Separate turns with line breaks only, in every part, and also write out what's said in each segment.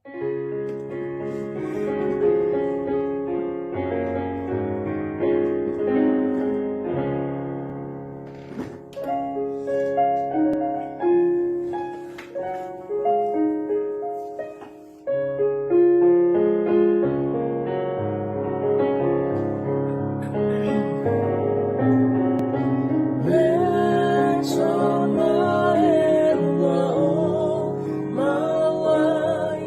Le tama e ua o mau ai.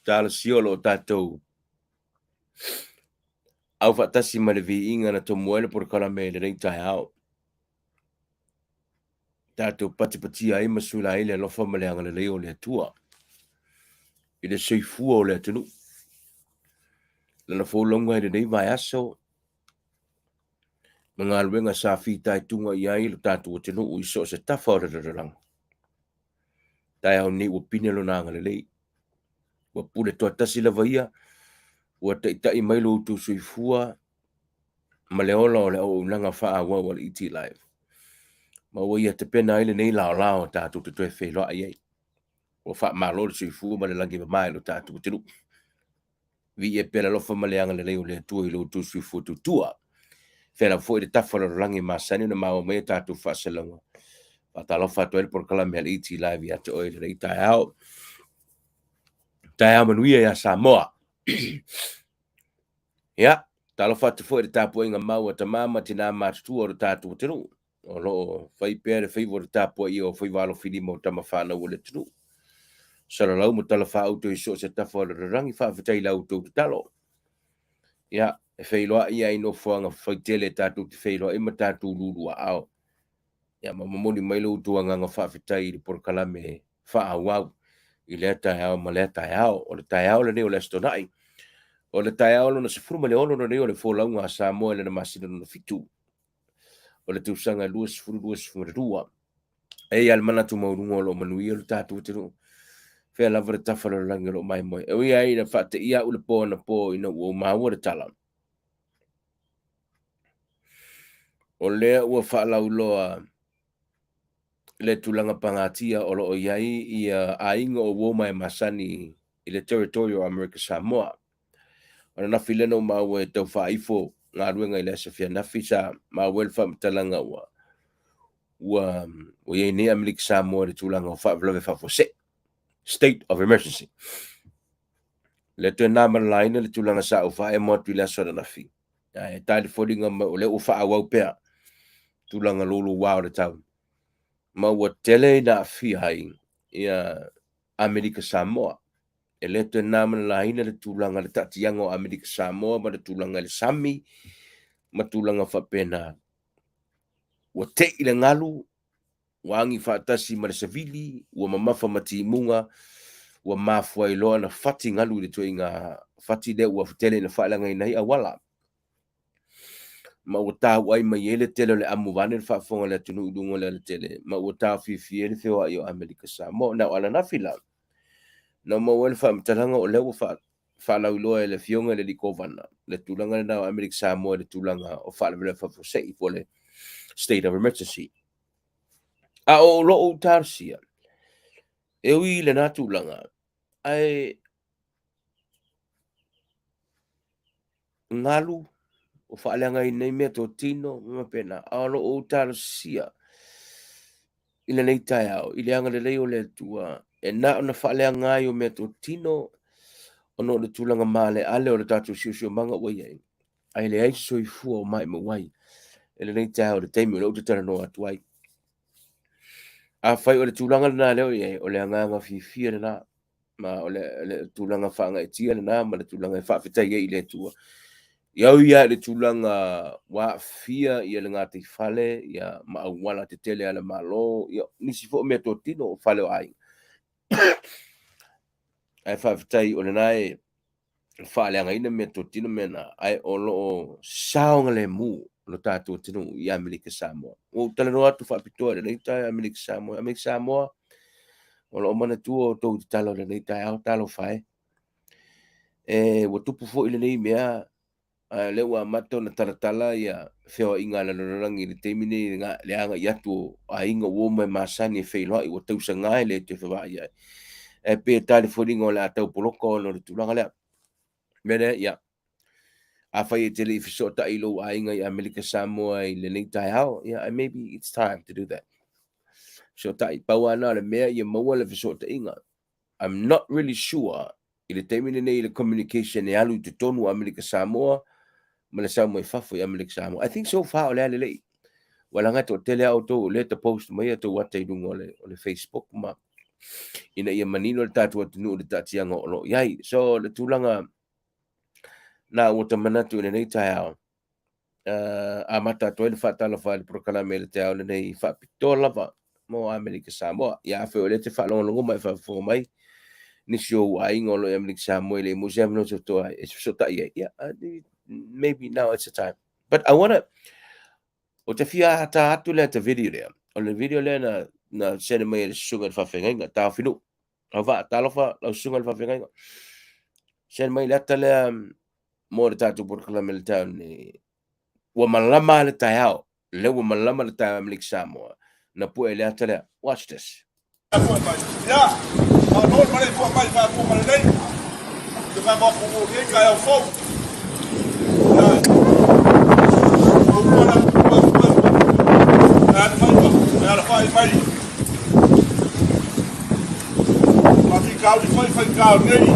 Talosia o lo o tatou aufaatasi ma le viiga na tomua ai le polokalame i lenei taeao. Tatou patipatia ai ma sula ai le alofa ma le agalelei o le Atua i le soifua o le atunuu. Lana folauga i lenei vaiaso ma galuega sa fitaituga i ai lo tatou atunuu i so o se tafa o le lalolagi. Taeao nei ua pine lona agalelei. Ua pule toatasi lava ia, ua taitai mai lo outou soifua ma le ola o le auaunaga faaauau a le ET Live. Ma ua ia tapena ai lenei laolao tatou te toe feiloai ai. Ua faamalo le soifua ma le lagi e mama i lo tatou atunuu. Viia pea le alofa ma le agalelei o le Atua i lo outou soifua tutua. Fea lava foi le tafa o le lalolagi e masani ona maua mai a tatou faasalalauga. Faatalofa atu ai le polokalame a le ET Live ia te oe i lenei taeao. Taeao manuia ia Samoa. Ia, talofa atu foi i le tapuaiga mau a tama ma tinā matutua o le tatou atunuu o lo o fai pea le faiva o le tapuaia o faiva alofilima o tama fanau a le atunuu. Salalau ma talafaauto i so o se tafa o le lalolagi, faafetai i la outou tatalo. Ia, e feiloai ai i nofoaga faitele tatou te feiloai ma tatou luluaao. Ia, ma momoli mai lo outou agaga faafetai i le polokalame faaauau i lea taeao ma lea taeao. O le taeao lenei o le Aso Toonai, o le taeao lona 16 lenei o le folauga a Samoa i lana masina lona 7 o le tausaga 2022. E i ai le manatu maualuga o lo o manuia lo tatou atunuu. Fea lava le tafa o le lalolagi o lo o maimoe. E ui ai ina faateia au i le po anapo ina ua ou maua le tala, o lea ua faalauiloa le tulaga pagatia o lo o i ai ia aiga o uo ma e masani i le territory o Amerika Samoa. O ananafi lea na ou maua e tau faaifo galuega i le aso fianafi sa maua ai le faamatalaga ua ua ua i ai nei Amerika Samoa i le tulaga o faalavelave faafuasei, state of emergency. Le toe na malalaina le tulaga sa ou faaemo atu i le aso ananafi. Ae tali foliga mai o lea ua faaauau pea tulaga louloua o le tau. Ma ua tele ina aafia ai ia Amerika Samoa. E le toe na ma le laina le tulaga le taatiaga o Amerika Samoa ma le tulaga i le sami ma tulaga faapena. Ua tei le galu, ua agi faatasi ma le savili, ua mamafa ma timuga, ua mafua ai loa ona fati galu i le ituaiga fati lea ua tele ina faaleagaina ai auala. Ma ua tauai mai ai le tele o le amu vaeane le faafofoga a le atunuu i luga o le alatele, ma ua taofiofia ai le feoai o Amerika Samoa. Na o ananafi la, na maua ai le faamatalaga o lea ua faalauiloa e le Afioga i le alii Kovana le tulaga lena o Amerika Samoa i le tulaga o faalavelave faafuasei po o le state of emergency. A o lou talosia, e ui i lena tulaga, ae galu o faaleagaina ai meatotino ma faapena, a o lou talosia i lenei taeao i le agalelei o le Atua, e na ona faaleaga ai o meatotino ona o le tulaga maaleale o le tatou siosiomaga ua i ai, ae leai se soifua o maimau ai i lenei taeao i le taimi o lea ou te talanoa atu ai. Afai o le tulaga lena lea o i ai, o le agaga fiafia lena, ma o le tulaga faagaeetia lena ma le tulaga e faafetai ai i le Atua. Ia ui lava i le tulaga ua aafia ia le gataifale ia ma auala tetele a le Malo, ia nisi foi o meatotino o fale o aiga. Ae faafetai o lena e faaleagaina meatotino mea na, ae o lo o saogalemu lo tatou atunuu i Amerika Samoa. Ua ou talanoa atu faapitoa i lenei taeao i Amerika Samoa. Amerika Samoa, o lo o manatua outou tatalo i lenei taeao, talofa e. E ua tupu foi lenei mea, ae o lea ua amata ona talatala ia feoaiga a le lalolagi i le taimi nei, le agai atu o aiga ua uma e masani e feiloai, ua tausaga e le toe fevaai ai. Ae pei e tali foliga o le a tau poloka ona o le tulaga lea. Mea lea, ia, afai e te le i fesootai i lou aiga i Amerika Samoa i lenei taeao, yeah, maybe it's time to do that. Fesootai, pau lava na o le mea ia maua le fesootaiga. I'm not really sure i le taimi lenei i le communication e alu i totonu o Amerika Samoa ma le sau mai fafo i Amerika Samoa. I think so far o le a lelei. Ua laga e toatele a outou o lea ta post mai a tou ata i luga o le Facebook ma. ina ia manino le tatou atunuu i le taatiaga o lo o i ai. So, le tulaga na ua ta manatu i lenei taeao, amata atu ai le faatalofa i le polokalame i le taeao lenei faapitoa lava mo Amerika Samoa. Ia afai o lea e te faalogologo ma e faafofoga mai nisi o ou aiga o lo o i Amerika Samoa e le i maua se avanoa e fesootai ai, yeah, maybe now it's the time. But I wanna, ou te fia ata atu le ata video lea. O le video lea na send mai e le susuga i le faafeagaiga, Taofinuu. Auvaa, talofa lau susuga i le faafeagaiga. Send mai le ata lea mo le tatou polokalame i le taeao lenei. Ua malama le taeao. Lea ua malama le taeao Amerika Samoa. Na pue le ata lea. Watch this.
Ia, malo le maleifua mai i faatuga lelei. Te whakawaku o nei taeao fou. Ia, o ua na kua kua kua. E ana whai e ana whai mai. Ma ki kauri whai whai kao nei.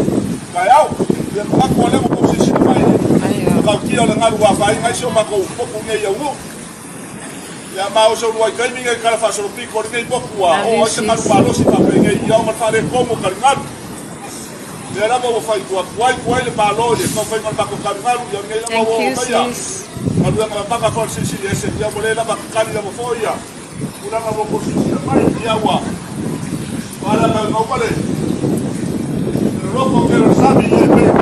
Taeao. Ia mako lea mo sisi mai. Ka kia o le ngaru a whai ngai se o mako poku nei au. Ia ma o se uluai taimi nei kala faasolopito o lenei motu ua oo ai se galu malosi faapenei ia o ma le faaletonu o taligalu. Lea lava ua fai atu ai tuai le Malo i le taumafaiga o le matou taligalu ia o lenei lava ua oo mai ia galuega mamana foi a le Silisili Ese ia ua le lava tatali lava foi ia tulaga ua outou silasila mai ia ua faaleagaina uma le loloto o mea o le sami ia e pei o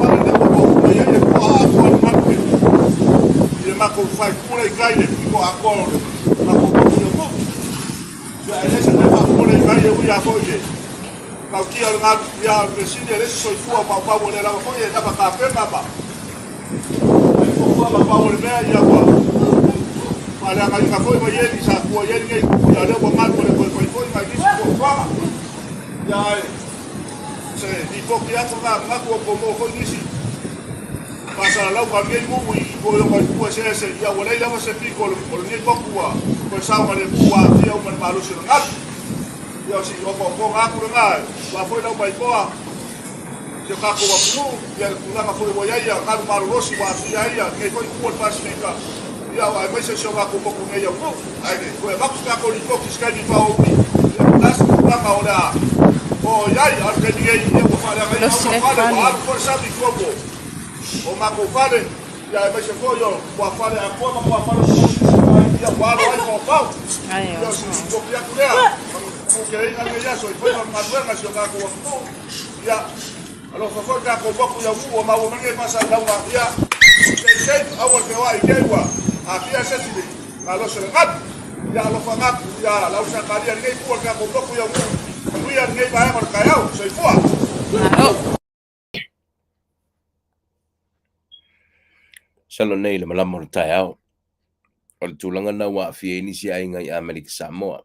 fale lea ua tofu mai ai le toa atoa o le galu nei i le matou faipule i tai le pito atoa o le matou motu i Aunuu. Ia e leai se mea e faapule mai e ui lava foi i le tautia o le galu ia o le mea sili e leai se soifua maumau o lea lava foi e lava tapena ma ai fuafua ma pau o le mea ia ua faaleagaina foi Vaieli sa tua i ai lenei itu ia lea ua galu e le toe fai foi nai nisi fuafuaga ia ae se lipoti atu lena manatu ua outou maua foi nisi faasalalauga a lenei nuu i toeoga i tua eseese ia ua leai lava se pito o lenei motu ua toe saogalemu ua aafia uma i le malosi o le galu. Ia o si otootoga atu lena aua foi lau maimoa si o tatou atunuu ia le tulaga foi ua i ai ia galu malolosi ua aafia ai ia lenei foi itu o le Pasefika ia aemaise si o matou motu nei atunuu. Ae le toe avatu se tatou lipoti i se taimi faaoumi ia po o le a se tulaga o le a oo i ai. A o le taimi nei ia ua faaleagaina uma fale ua alu foi le sami i tua o matou fale ia aemaise foi o tuafale atoa ma tuafale o ia ua alo ai paopao. Ia o si lipoti atu lea manuteina lenei aso i faiva ma galuega a si o tatou atunuu. Ia alofa foi tatou motu i aunuu ua maua mai nei faasalalauga ia stay safe aua le feoai i te ua aafia se isi le malosi o le galu. Ia alofa atu ia lau Sakaria lenei itu o le tatou motu i aunuu. Manuia lenei vaega o le taeao. Soifua.
Malo.
Masalo nei le malama o le taeao. O le tulaga lena ua aafia ai nisi aiga i Amerika Samoa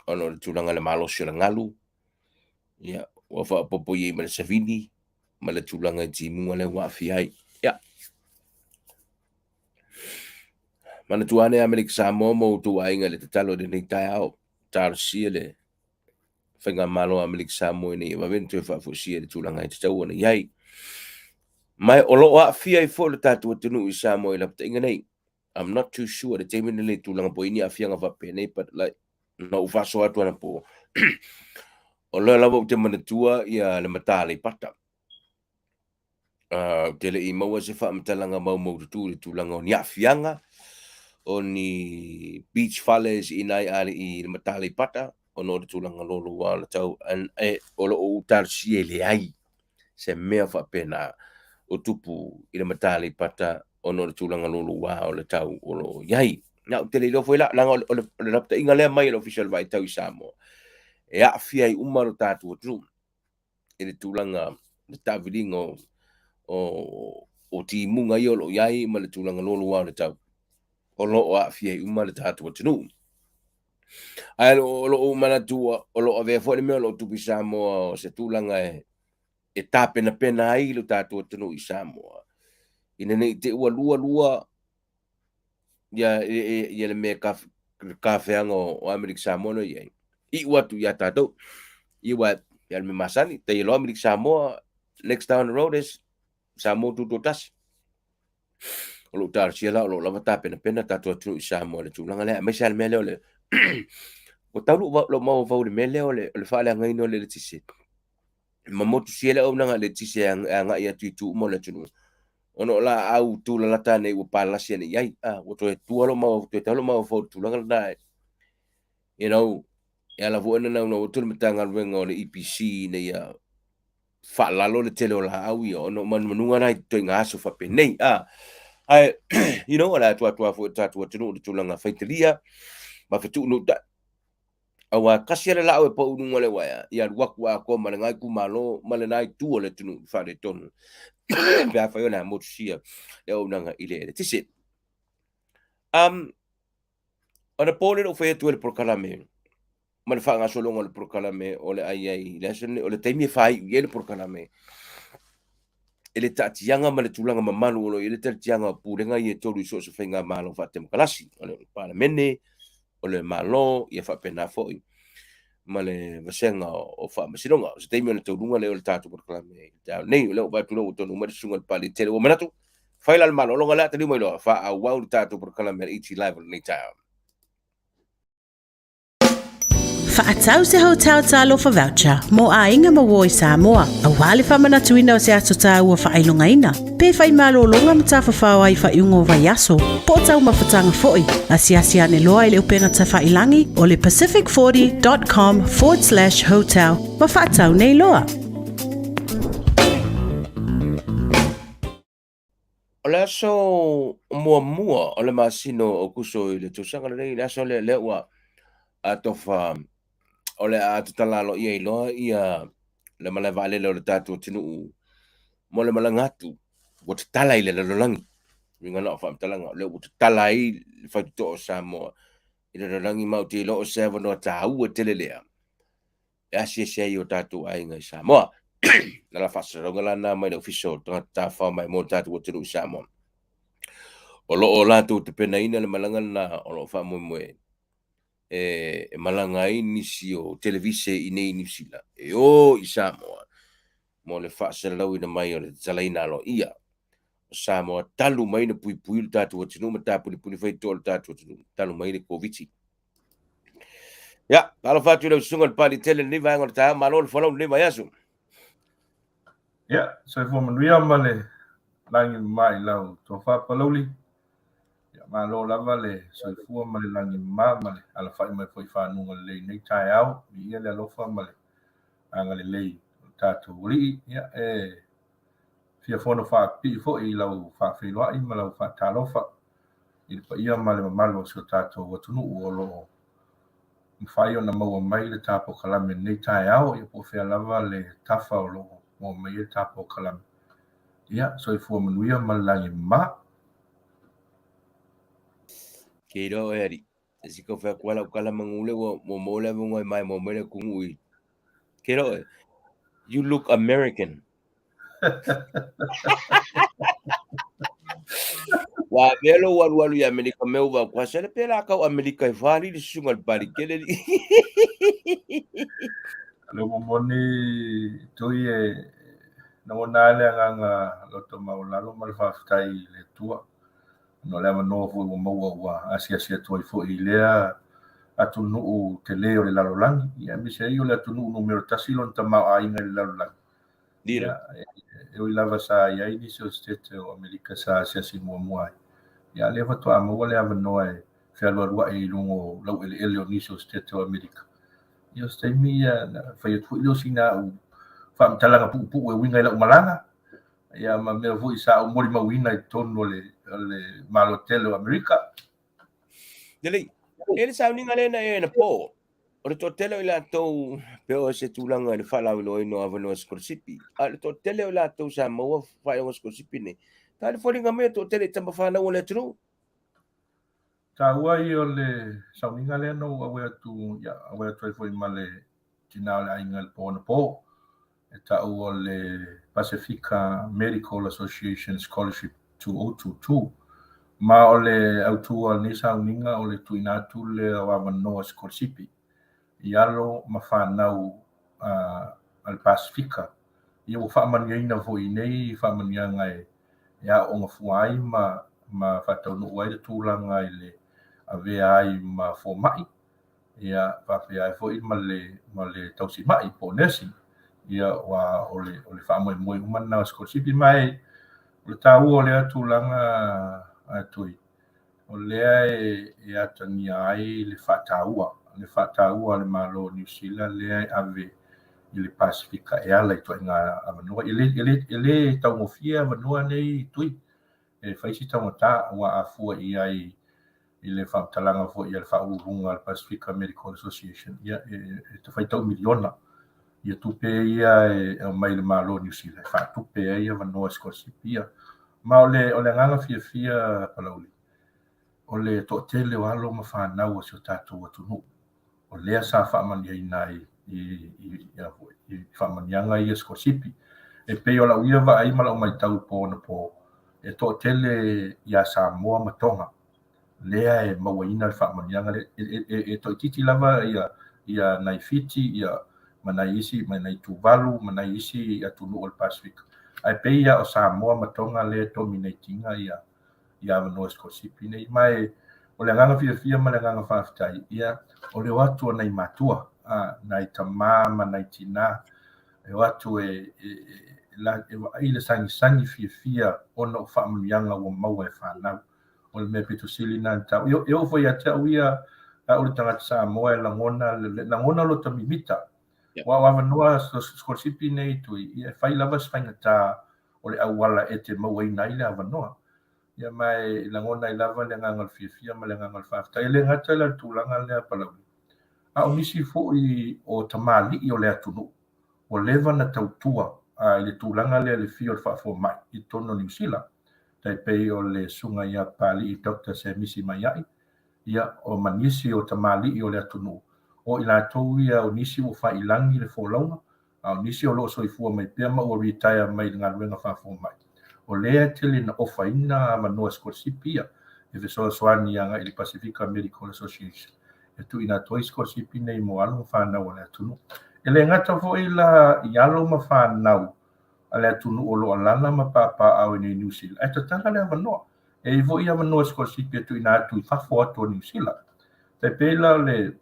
ona o le tulaga i le malosi o le galu, ia, ua faaopoopo i ai ma le savini ma le tulaga i timuga lea ua aafia ai. Ia, manatua ane Amerika Samoa ma outou aiga i le tatalo i lenei taeao, talosia le Faigamalo a Amerika Samoa ina ia vave ona toe faafoisia i le tulaga e tatau ona i ai. Ma o lo o aafia ai foi lo tatou atunuu i Samoa i lapataiga nei. I'm not too sure le taimi lenei tulaga po i ni aafiaga faapenei, but like, na ou faasoa atu anapo, o lea lava ou te manatua ia le mata Aleipata. Ou te le i maua se faamatalaga maumaututu i le tulaga o ni aafiaga o ni beach fales i nai alii i le mata Aleipata ona o le tulaga louloua o le tau e, o lo o ou talosia e leai se mea faapena o tupu i le mata Aleipata ona o le tulaga louloua o le tau o lo o i ai. Na ou te le iloa foi la, leaga o le lapataiga lea mai e le Ofisa o le Vaai Tau i Samoa, e aafia ai uma lo tatou atunuu i le tulaga le taaviliga o timuga ia o lo o i ai ma le tulaga louloua o le tau o lo o aafia ai uma le tatou atunuu. Ae o lo o manatu o lo o avea foi le mea o lo o tupu i Samoa o se tulaga e tapenapena ai lo tatou atunuu i Samoa ina ne i te i ua lua lua ia, ia le mea ka, le kafeaga o Amerika Samoa no i ai. Iu atu ia tātou. Ia wa, ia le mea masani, te loa Amerika Samoa, next down the road is Samoa tutoatasi. O lou talosia la, o lou lava tapenapena tatou atunuu i Samoa i le tulaga lea, aemaise lava le mea lea o le Ua taunuu lou mafaufau i le mea lea o le faaleagaina o le eletise. Ma motusia le auaunaga eletise e agai atu i itu uma o le atunuu, ona o laau tulalata nei ua palasi ane i ai. Ua toe tua lou mafaufau, toe tau lou mafaufau i le tulaga lena. You know, e ala foi ona naunau atu le Matagaluega o le EPC ina ia faalalo le tele o laau ia, ona o manumanuga na i ituaiga aso faapenei. Ae, you know, o le atoatoa foi o le tatou atunuu i le tulaga faitalia ma fetuunuutai. Aua tasi lava le laau e pau i luga o le uaea, ia alu atu atoa ma lena itumalo ma lena itu o le atunuu i faaletonu pe afai o le a motusia le auaunaga i le eletise. Ona po lea na ou fai atu ai le polokalame ma le faagasologa o le polokalame o le a i ai i le aso lenei, o le taimi e faaiu i ai le polokalame, i le taatiaga ma le tulaga mamalu o lo o i ai le talitiaga o pulega ia e tolu i so o se faigamalo faatemokarasi, o le Palemene, o le Malo, ia faapena foi ma le vasega o Faamasinoga. O se taimi ona tauluga lea o le tatou polokalame i le taeao nei. O lea ua vaai atu lea ua taunuu mai le susuga i le Papalii tele. Ua manatu, fai la le malologa lea, taliu mai loa, faaauau le tatou polokalame a le ET Live o lenei taeao.
Faatau se Hotel Talofa Voucher mo aiga ma uo i Samoa, aua le faamanatuina o se aso taua faailogaina, pe fai malologa ma tafafao ai i faaiuga o vaiaso, po o taumafataga foi. Asiasi ane loa i le upega tafailangi o le pacific40 dot com forward slash hotel ma faatau nei loa.
O le aso muamua o le masina o Aokuso i le tausaga lenei, le aso lea, lea ua atofa o le a tatala aloaia ai loa ia le malae vaalele o le tatou atunuu mo le malaga atu, ua tatala i le lalolagi. Uiga na o faamatalaga, o lea ua tatala ai le faitotoa o Samoa i le lalolagi, ma ou te iloa o se avanoa taua tele lea e asiasi ai o tatou aiga i Samoa. Na la faasalalauga la na mai le Ofisa o Tagata Tafafao Maimoa o le tatou atunuu i Samoa. O lo o latou tapenaina le malaga lena o lo o faamoemoe e malaga ai nisi o televise i nei i Niu Sila e o i Samoa mo le faasalalauina mai o le tatalaina aloaia o Samoa talu mai na puipui le tatou atunuu ma tapunipuni faitotoa le tatou atunuu talu mai le Koviti. Ia, talofa atu i lau susuga i le Papalii tele i lenei vaega o le taeao, malo le folau i lenei vaiaso.
Ia, soifua manuia ma le lagi mama i lau tofa Palauli. Ia, malo lava le soifua ma le lagi mama ma le alafai mai foi i fanuga lelei i lenei taeao. Viia le alofa ma le agalelei o le tatou Alii. Ia, e fia fono faapipii foi i lau faafeiloai ma lau faatalofa i le paia ma le mamalu o si o tatou atunuu o lo o mafai ona maua mai le ta polokalame i lenei taeao, ia po o fea lava le tafa o lo o maua mai ai le ta polokalame. Ia, soifua manuia ma le lagi e mama.
Ke iloa oe alii, e si kau whea kua lau kala mangule ua mo mo le avonga i mai mo mai le kungu i. Ke iloa oe, you look American. Ua avea lou alualu i Amerika me uva kua sele pe la kau Amerika i whāri le susunga le pari kele li.
Le momoni tui e lagona ai le agaga loto maualalo ma le faafetai i le Atua ona o le avanoa foi ua maua ua asiasi atu ai foi i lea atunuu tele o le lalolagi, ia aemaise ai o le atunuu numera tasi lona tamaoaiga i le lalolagi. Ia, e ui lava sa i ai nisi o Setete o Amerika sa asiasi muamua ai, ia a o lea faatoa maua le avanoa e fealualuai i luga o laueleele o nisi o Setete o Amerika. Ia o se taimi ia na fai atu foi lea o sina au faamatalaga puupuu e uiga i lau malaga, ia ma mea foi sa ou molimauina i totonu o le Malo tele o Amerika.
Lelei, e le sauniga lea na e na po, o le toatele o i latou, pe o se tulaga i le faalauiloaina o avanoa sikolasipi, a o le toatele o i latou sa maua faailoga sikolasipi nei, ta le foliga mai o toatele i tama fanau o le atunuu.
Taua ia o le sauniga lea na ou auai atu, ia, auai atu ai foi ma le tina o le aiga i le po anapo, e tau o le Pasifika Medical Association Scholarship 2022. Ma o le autu o lenei sauniga o le tuuina atu lea o avanoa sikolasipi i alo ma fanau a le Pasifika. Ia ua faamanuiaina foi i nei faamanuiaga e aooga fua ai ma faataunuu ai le tulaga i le avea ai ma fomai. Ia, faapea ai foi ma le, ma le tausima'i po o nursing. Ia, aua o le, o le faamoemoe uma lena o sikolasipi. Ma e, o le taua o lea tulaga a Tui, o lea e, e atagia ai le faataua, le faataua a le Malo o Niu Sila lea e ave i le Pasefika e ala i ituaiga avanoa. E le, e le, e le taugofie avanoa nei Tui, e fai si taugata ua afua i ai i le faamatalaga foi a le Faauluuluga a le Pasefika Medical Association, ia, e, e faitau miliona ia tupe ia e aumai i le Malo o Niu Sila e faatupe ai avanoa sikolasipi ia. Ma o le, o le agaga fiafia Palauli, o le toatele o alo ma fanau a si o tatou atunuu, o lea sa faamanuiaina ai i, i, i, i faamanuiaga ia sikolasipi. E pei o lau ia vaai ma lau matau i po anapo, e toatele ia Samoa ma Toga lea e mauaina le faamanuiaga lea. E, e, e, e toaitiiti lava ia, ia nai Fiti, ia, ma nai isi, ma nai Tuvalu, ma nai isi atunuu o le Pasefika. Ae pei lava o Samoa ma Toga lea e dominate ina ia, ia avanoa sikolasipi nei. Ma e, o le agaga fiafia ma le agaga faafetai, ia, o le o atu o nai matua, a, nai tamā ma nai tinā, e o atu e, e, e, e vaai le sagisagi fiafia ona o faamanuiaga ua maua e fanau. O le mea pito sili lena na taua. E oo foi ia te au ia, au le tagata Samoa e lagona, lagona lota mimita. Aua o avanoa sikolasipi nei Tui, ia e fai lava si faigata o le auala e te mauaina ai le avanoa. Ia ma e lagona ai lava le agaga o le fiafia ma le agaga o le faafetai. E le gata la i le tulaga lea Palauli, a o nisi foi o tamalii o le atunuu ua leva na tautua i le tulaga lea i le fia o le faafomai i totonu o Niu Sila, tai pei o le Susuga ia Papalii Doctor Semisi Maia'i, ia, o ma nisi o tamalii o le atunuu, o i latou ia o nisi ua faiilagi le folauga, a o nisi o lo o soifua mai pea ma ua retire mai le galuega faafomai. O lea e tele na ofaina avanoa sikolasipi ia e fesoasoani agai i le Pasefika Medical Association e tuuina atu ai sikolasipi nei mo alo ma fanau a le atunuu. E le gata foi la i alo ma fanau a le atunuu o lo o alaala ma papaaao i nei Niu Sila, ae tatala le avanoa. E i ai foi avanoa sikolasipi e tuuina atu i fafo atu o Niu Sila. Tai pei la o le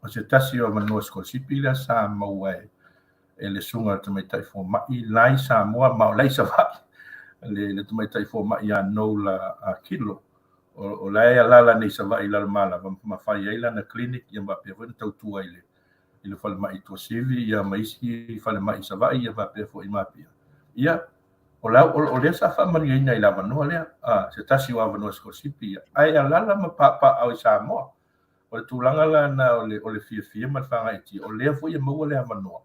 o se tasi o avanoa sikolasipi lea sa maua e e le susuga i le tamaitai fomai la i Samoa ma o la i Savaii le, le tamaitai fomai ia Nola Kilo o, o la e alaala nei i Savaii i Lalomalava ma fai ai lana clinic ia ma faapea foi ona tautua i le i le falemai i Tuasivi ia ma isi falemai i Savaii ia faapea foi i Apia. Ia, o, la, o, o lea sa faamanuiaina i le avanoa lea, a, se tasi o avanoa sikolasipi ia, ae alaala ma papaao i Samoa. O le tulaga la lena o le, o le fiafia ma le faagaeetia, o lea foi e maua le avanoa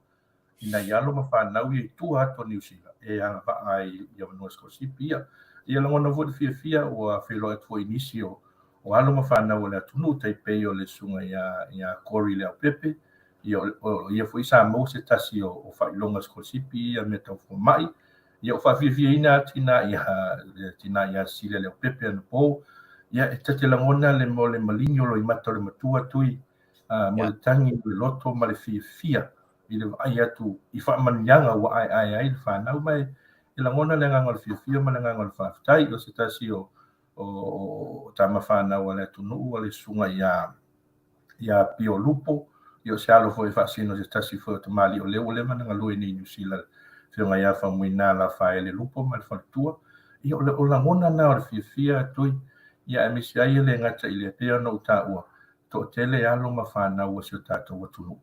i nai alo ma fanau ia i tua atu o Niu Sila e agavaa ai i avanoa sikolasipi ia. Ia lagona foi le fiafia ua feiloai atu foi i nisi o, o alo ma fanau a le atunuu, tai pei o le susuga ia, ia Corey Leaupepe, ia, o, o ia foi sa maua se tasi o, o faailoga sikolasipi ia mea tau fomai. Ia ua faafiafiaina atu tina ia, le tina ia Cecilia Leaupepe anapo. Ia e ta te lagona le mo le maligi o loimata o le matua Tui, mo le tagi o le loto ma le fiafia i le vaai atu i faamanuiaga ua aeae ai le fanau. Ma e lagona le agaga o le fiafia ma le agaga o le faafetai. O se tasi o, o, o tama fanau a le atunuu, o le susuga ia ia Pio Lupo, ia o se alo foi e faasino se tasi foi o tamalii o lea ua leva ona galue nei i Niu Sila, le afioga ia Faumuina Lafaele Lupo ma le faletua. Ia o le o lagona na o le fiafia Tui, ia aemaise ai e le gata i lea, pei ona ou taua, toatele alo ma fanau a si o tatou atunuu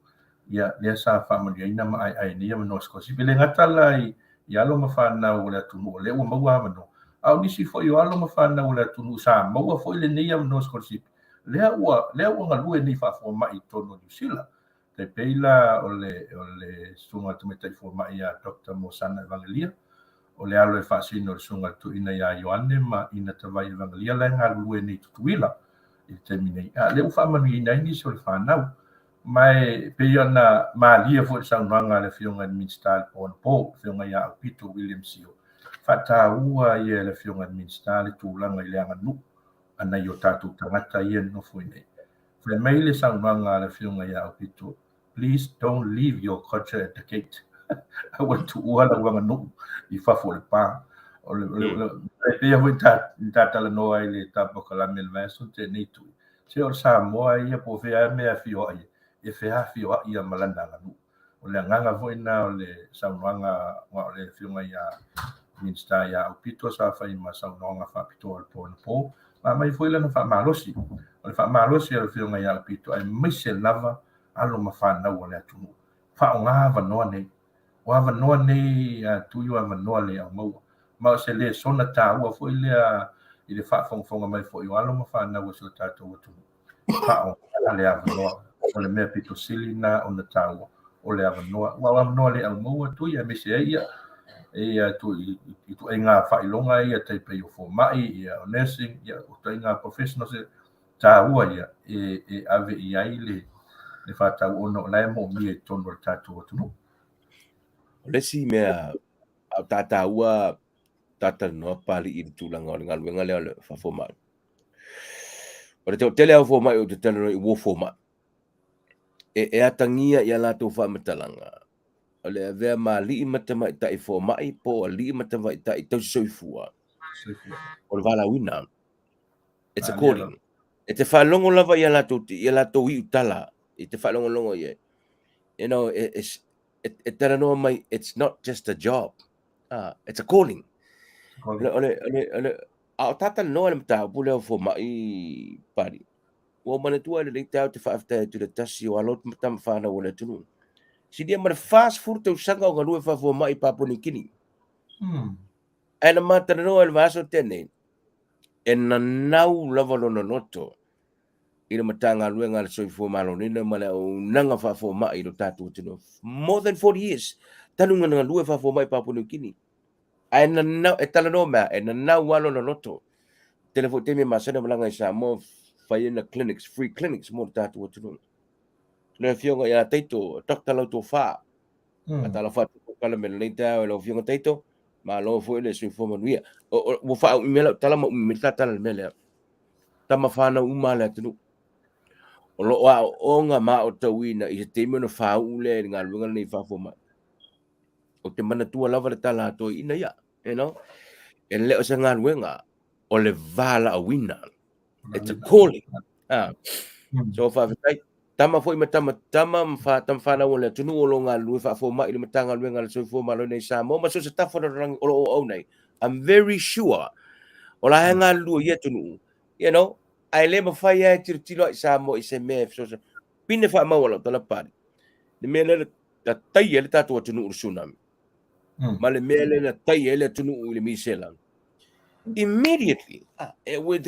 ia lea sa faamanuiaina ma aeae nei avanoa sikolasipi. E le gata la i, i alo ma fanau o le atunuu o lea ua maua avanoa, a o nisi foi o alo ma fanau o le atunuu sa maua foi lenei avanoa sikolasipi, lea ua, lea ua galue nei faafomai i totonu o Niu Sila. Tai pei la o le, o le susuga i le tamaitai fomai ia Doctor Mosana Evangelia, o le alo e faasino i le susuga i le toeaina ia Ioane ma Ina Tavai Evangelia la e galulue nei i Tutuila i le taimi nei. A lea ua faamanuiaina ai nisi o le fanau. Ma e pei ona malie foi le saunoaga a le Afioga i le Minisita i le po anapo, le Afioga ia Aupito William Sio, faataua ia e le Afioga i le Minisita le tulaga i le aganuu a nai o tatou tagata ia e nonofo i inei. Fai mai le saunoaga a le Afioga ia Aupito, Please don't leave your culture at the gate. Aua le tuua lau aganuu i fafo o le pa. O le, o le, o le, e pei foi na ta talanoa ai i le ta polokalame i le vaiaso na tea nei Tui. Se o le Samoa ia po o fea lava mea e afioa'i ai, e feafioa'i lava ma lana aganuu. O le agaga foi lena o le saunoaga aua o le Afioga ia Minisita ia Aupito sa fai ma saunoaga faapitoa i le po anapo, ma aumai foi lana faamalosi. O le faamalosi a le Afioga ia Aupito aemaise lava alo ma fanau a le atunuu, faaaoga avanoa nei. O avanoa nei a Tui o avanoa le aumaua. Ma o se lesona taua foi lea i le faafogafoga mai foi o alo ma fanau a si o tatou atunuu. Faaaoga le avanoa. O le mea pito sili lena ona taua, o le avanoa. Aua o avanoa le aumaua Tui aemaise ai ia ia ituaiga faailoga ia tai pei o fomai, ia o nursing, ia o ituaiga professionals taua ia e ave i ai le faataua ona o la e moomia i totonu o le tatou atunuu.
O le isi mea a o tataua tatalanoa Papalii i le tulaga o le galuega lea o le faafomai. O le toatele lava o fomai ou te talanoa i uo fomai, e atagia i a latou faamatalaga, o le avea ma alii ma tamaitai fomai po o alii ma tamaitai tausi soifua, o le valaauina. It's a calling. E te faalogo lava i a latou, i a latou iu tala, e te faalogologo i ai. You know, e talanoa mai, it's not just a job. It's a calling. O le, o le, o le, o le, a o tatalanoa le mataupu lea o fomai Pali, ua ou manatua i lenei taeao te faafetai atu i le tasi o alo ma tama fanau o le atunuu. Silia ma le 40 tausaga o galue faafomai i Papua New Guinea. Ae na ma talanoa i le vaiaso tea nei, e nanau lava lona loto i le Matagaluega a le Soifua Maloloina ma le auaunaga faafomai i lo tatou atunuu. More than 40 years, talu ona galue faafomai i Papua New Guinea. Ae nanau, e talanoa mai lava, e nanau lava lona loto. Tele foi taimi e masani ona malaga i Samoa, fai ai na clinics, free clinics mo le tatou atunuu. Le afioga ia Taito, Doctor Lautofa, Faatalofa atu foi pala me lenei taeao i lau Afioga Taito, malo foi le soifua manuia. Ua faaumi mai lau tala ma umi mai le ta tala i le mea lea. Tama fanau uma a le atunuu. O lo o aooga ma aotauina i se taimi ona faauu lea i le galuega lenei i faafomai. Ou te manatua lava le tala a toeaiina ia, you know, e le o se galuega, o le valaauina. It's a calling. So faafetai. Tama foi ma tama tama ma fa, tama fanau o le atunuu o lo o galulue faafomai i le Matagaluega a le Soifua Maloloina i Samoa ma so o se tafa o le lalolagi o lo o auauna ai. I'm very sure o la e galulue i ia atunuu, you know, ae le mafai lava e tilotilo ai Samoa i se mea e fesoasoani. Pine faamau a lau tala Pali, le mea lea na taia ai le tatou atunuu i le tsunami, ma le mea lea na taia ai le atunuu i le misela. Immediately,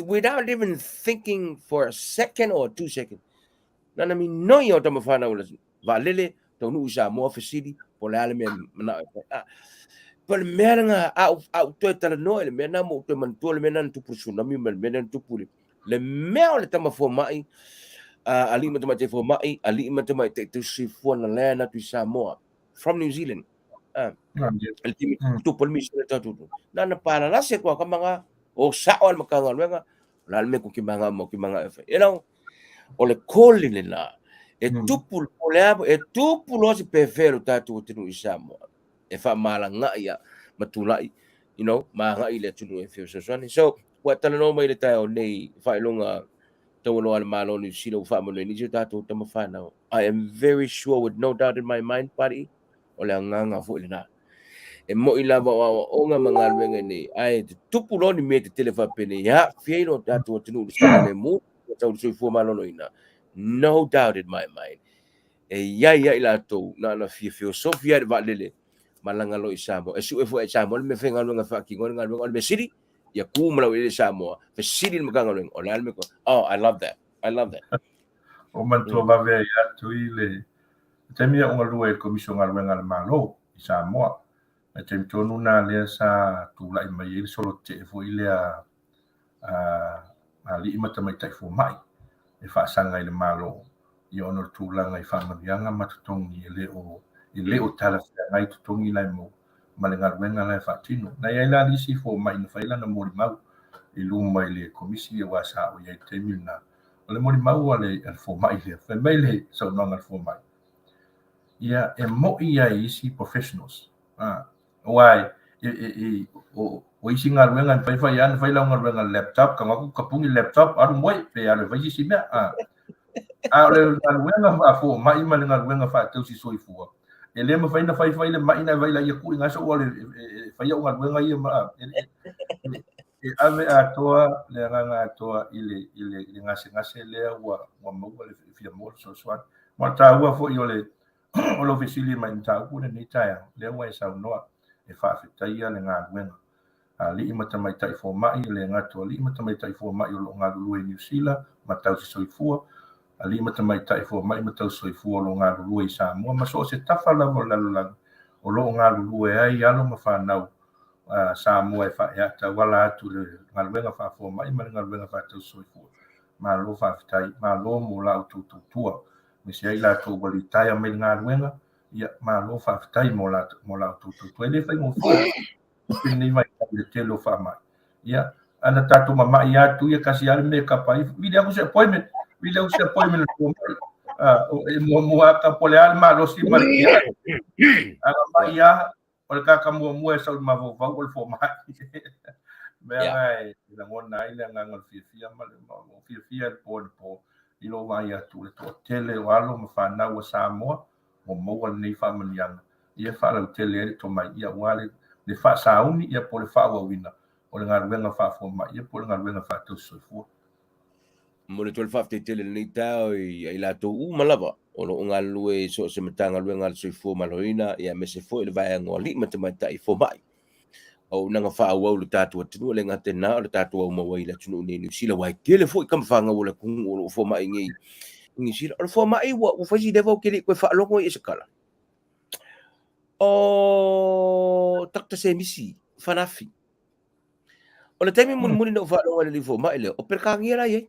without even thinking for a second or 2 seconds, na na minoi o tama whanau le vaalele, taunuu i Samoa fesili, po o le a le mea manao e fai. Po o le mea lena, a ou toe talanoa i le mea lena ma ou toe manatua le mea lena na tupu i le tsunami ma le mea lena na tupu i le mea o le tama fomai, alii ma tamaitai fomai, alii ma tamaitai tausisoifua na land atu i Samoa from New Zealand. Le taimi tupu ai le misela i le tatou atunuu. Na ona palalase atu lava kama na, o sao lava le Matagaluega, o le a le mea tou te manao ma ou te manao e fai. You know, o le calling lena, e tupu, o le a, e tupu loa se pefea i lo tatou atunuu i Samoa, e faamalaga'i lava ma tulai, you know, ma agai i le atunuu e fesoasoani. So, ua e talanoa mai i le taeao nei i faailoga taualoa a le Malo o Niu Sila ua faamanuia nisi o tatou tama fanau. I am very sure with no doubt in my mind, Pari'i, o le agaga foi lena. E mo'i lava o aoaoga ma galuega i nei, ae tutupu loa ni mea tetele faapenei, e aafia ai lo tatou atunuu i le saogalemu, tau le soifua maloloina. No doubt in my mind, e i ai lava i latou na ona fia feosofi lava i le vaalele malaga loa i Samoa. E sue foi e Samoa le mea faigaluega e faatino ai le galuega. O le mea sili, ia tu ma laueleele i Samoa, fesili le Matagaluega, o le a le mea. Oh, I love that. I love that.
O manatua vave ai atu i le taimi a o galue i le Komisi o Galuega a le Malo i Samoa. Le taimi tonu lena lea sa tulai mai ai le solo tetee foi lea a alii ma tamaitai fomai e faasaga i le Malo ia ona o le tulaga i faamanuiaga ma totogi e le o talafeagai totogi la e maua ma le galuega la e faatino. Na i ai la nisi fomai na fai lana molimau i luma i le komisi aua sa o i ai i le taimi lena. O le molimau a le fomai lea, fai mai le saunoaga a le fomai, ia e mo'i ai isi professionals, aua e, e, e, o, O isi galuega e mafai fai lava ona fai lau galuega i le laptop, tago atu tapuni le laptop alu moe pe alu e fai se isi mea. A, a o le galuega faafomai ma le galuega faatausi soifua, e le mafai ona fai fai le mai na e vaai laia tuu i ina sou alu e fai au galuega ia ma e ave atoa le agaga atoa i le, i le, i le gasegase lea ua, ua maua le fia maua le fesoasoani. Ma o le taua foi o le, o lou fesili mai i le mataupu lenei taeao, lea ua e saunoa e faafetaia le galuega a alii ma tamaitai fomai, e le gata o alii ma tamaitai fomai o lo o galulue i Niu Sila ma tausi soifua, alii ma tamaitai fomai ma tausi soifua o lo o galulue i Samoa ma so o se tafa lava o le lalolagi o lo o galulue ai alo ma fanau a Samoa e tauala atu i le galuega faafomai ma le galuega faatausi soifua. Malo faafetai, malo mo la outou tautua, aemaise ai latou ua litaea mai le galuega, ia malo faafetai mo la mo la outou tautua. E le faigofie i lenei vaitau i le tele o faamai. Ia, ana tatou mamai atu ia tasi lava le mea e kapa ai, vili atu se appointment, vili atu se appointment le fomai. Ah, e muamua lava po o le a le malosi ma le tiai. Ana mai lava, o le tagata muamua e sau i le mafaufau o le fomai. Mea na e lagona ai le agaga o le fiafia ma le fiafia i le po i le po i lou vaai atu i le toatele o alo ma fanau a Samoa ua maua lenei faamanuiaga ia faalautele ai le tomai ia aua le, le faasauni ia po o le faaauauina o le galuega faafomai ia po o le galuega faatausi soifua.
Momoli atu ai le faafetai tele i lenei taeao ia i latou uma lava o lo o galulue i so o se Matagaluega a le Soifua Maloloina, aemaise foi le vaega o alii ma tamaitai fomai. Auaunaga faaauau i le tatou atunuu, e le gata i lena, o le tatou aumau ai i le atunuu nei i Niu Sila, aua e tele foi tama fanau a le atunuu o lo o fomai nei i Niu Sila. O le fomai ua fai si leva ou te le i toe faalogo ai i se tala. O Dr. Semisi Fanafi. O le taimi mulimuli na ou faalogo ai i le alii fomai lea, o Peretania la e i ai.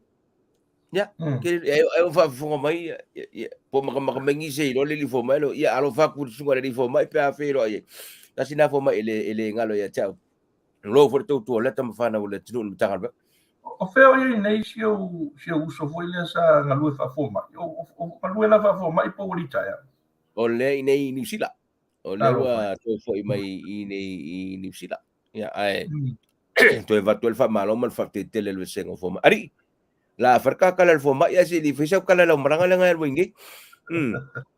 Ia, ke ai o faafofoga mai, ia, po makamaka mai nisi e iloa le alii fomai lea, ia alofa atu i le susuga i le alii fomai pe a feiloai ai. Tasi lena fomai e le galo ia te au. Malo foi le tautua o lea tama fanau a le atunuu i le Matagaluega.
O fea o i ai nei si ou, si ou uso foi lea sa galue faafomai? O, o, o galue la faafomai po ua litaea?
O lea i inei i Niu Sila. O lea ua toe foi mai i inei i Niu Sila. Ia, ae toe avatu ai le faamalo ma le faafetai tele i le vasega o fomai. Alii, la fai le ta tala i le fomai ae se i le i fai sau tala i lau malaga lea na e alu ai nei.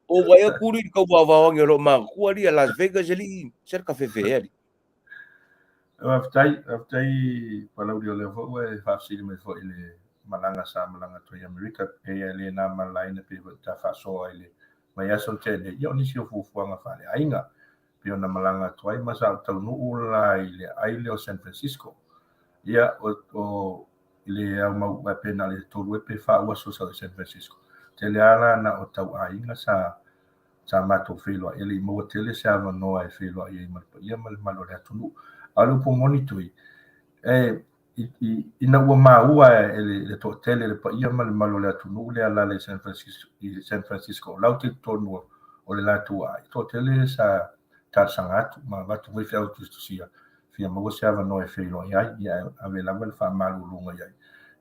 O vaai atu alii i le tau vaovao ane o lou matutua alii a Las Vegas alii, se le kafefe ea alii.
Faafetai, faafetai Palauli o lea foi ua e faafesili mai foi i le malaga sa malaga atu ai i Amerika, pei e le na ma le laina pei foi ta faasoa i le vaiaso na tea nei, ia o nisi o fuafuaga faaleaiga pei ona malaga atu ai ma sa ou taunuu la i le aile o San Francisco. Ia, o, o i le au mau pe na o le tolu ea pe fa ua aso sa i San Francisco. Tele lava la na o tau aiga sa sa matou feiloai, e le i maua tele se avanoa e feiloai ai ma le paia ma le mamalu o le atunuu. A o le upu moni Tui, e, ina ua maua e le toatele le paia ma le mamalu o le atunuu le alaala i San Francisco, i San Francisco o lau te totonu o le latou aai, toatele sa talosaga atu ma avatu foi feau tusitusia fia maua se avanoa e feiloai ai, ia ae ave lava le faamaluluga i ai,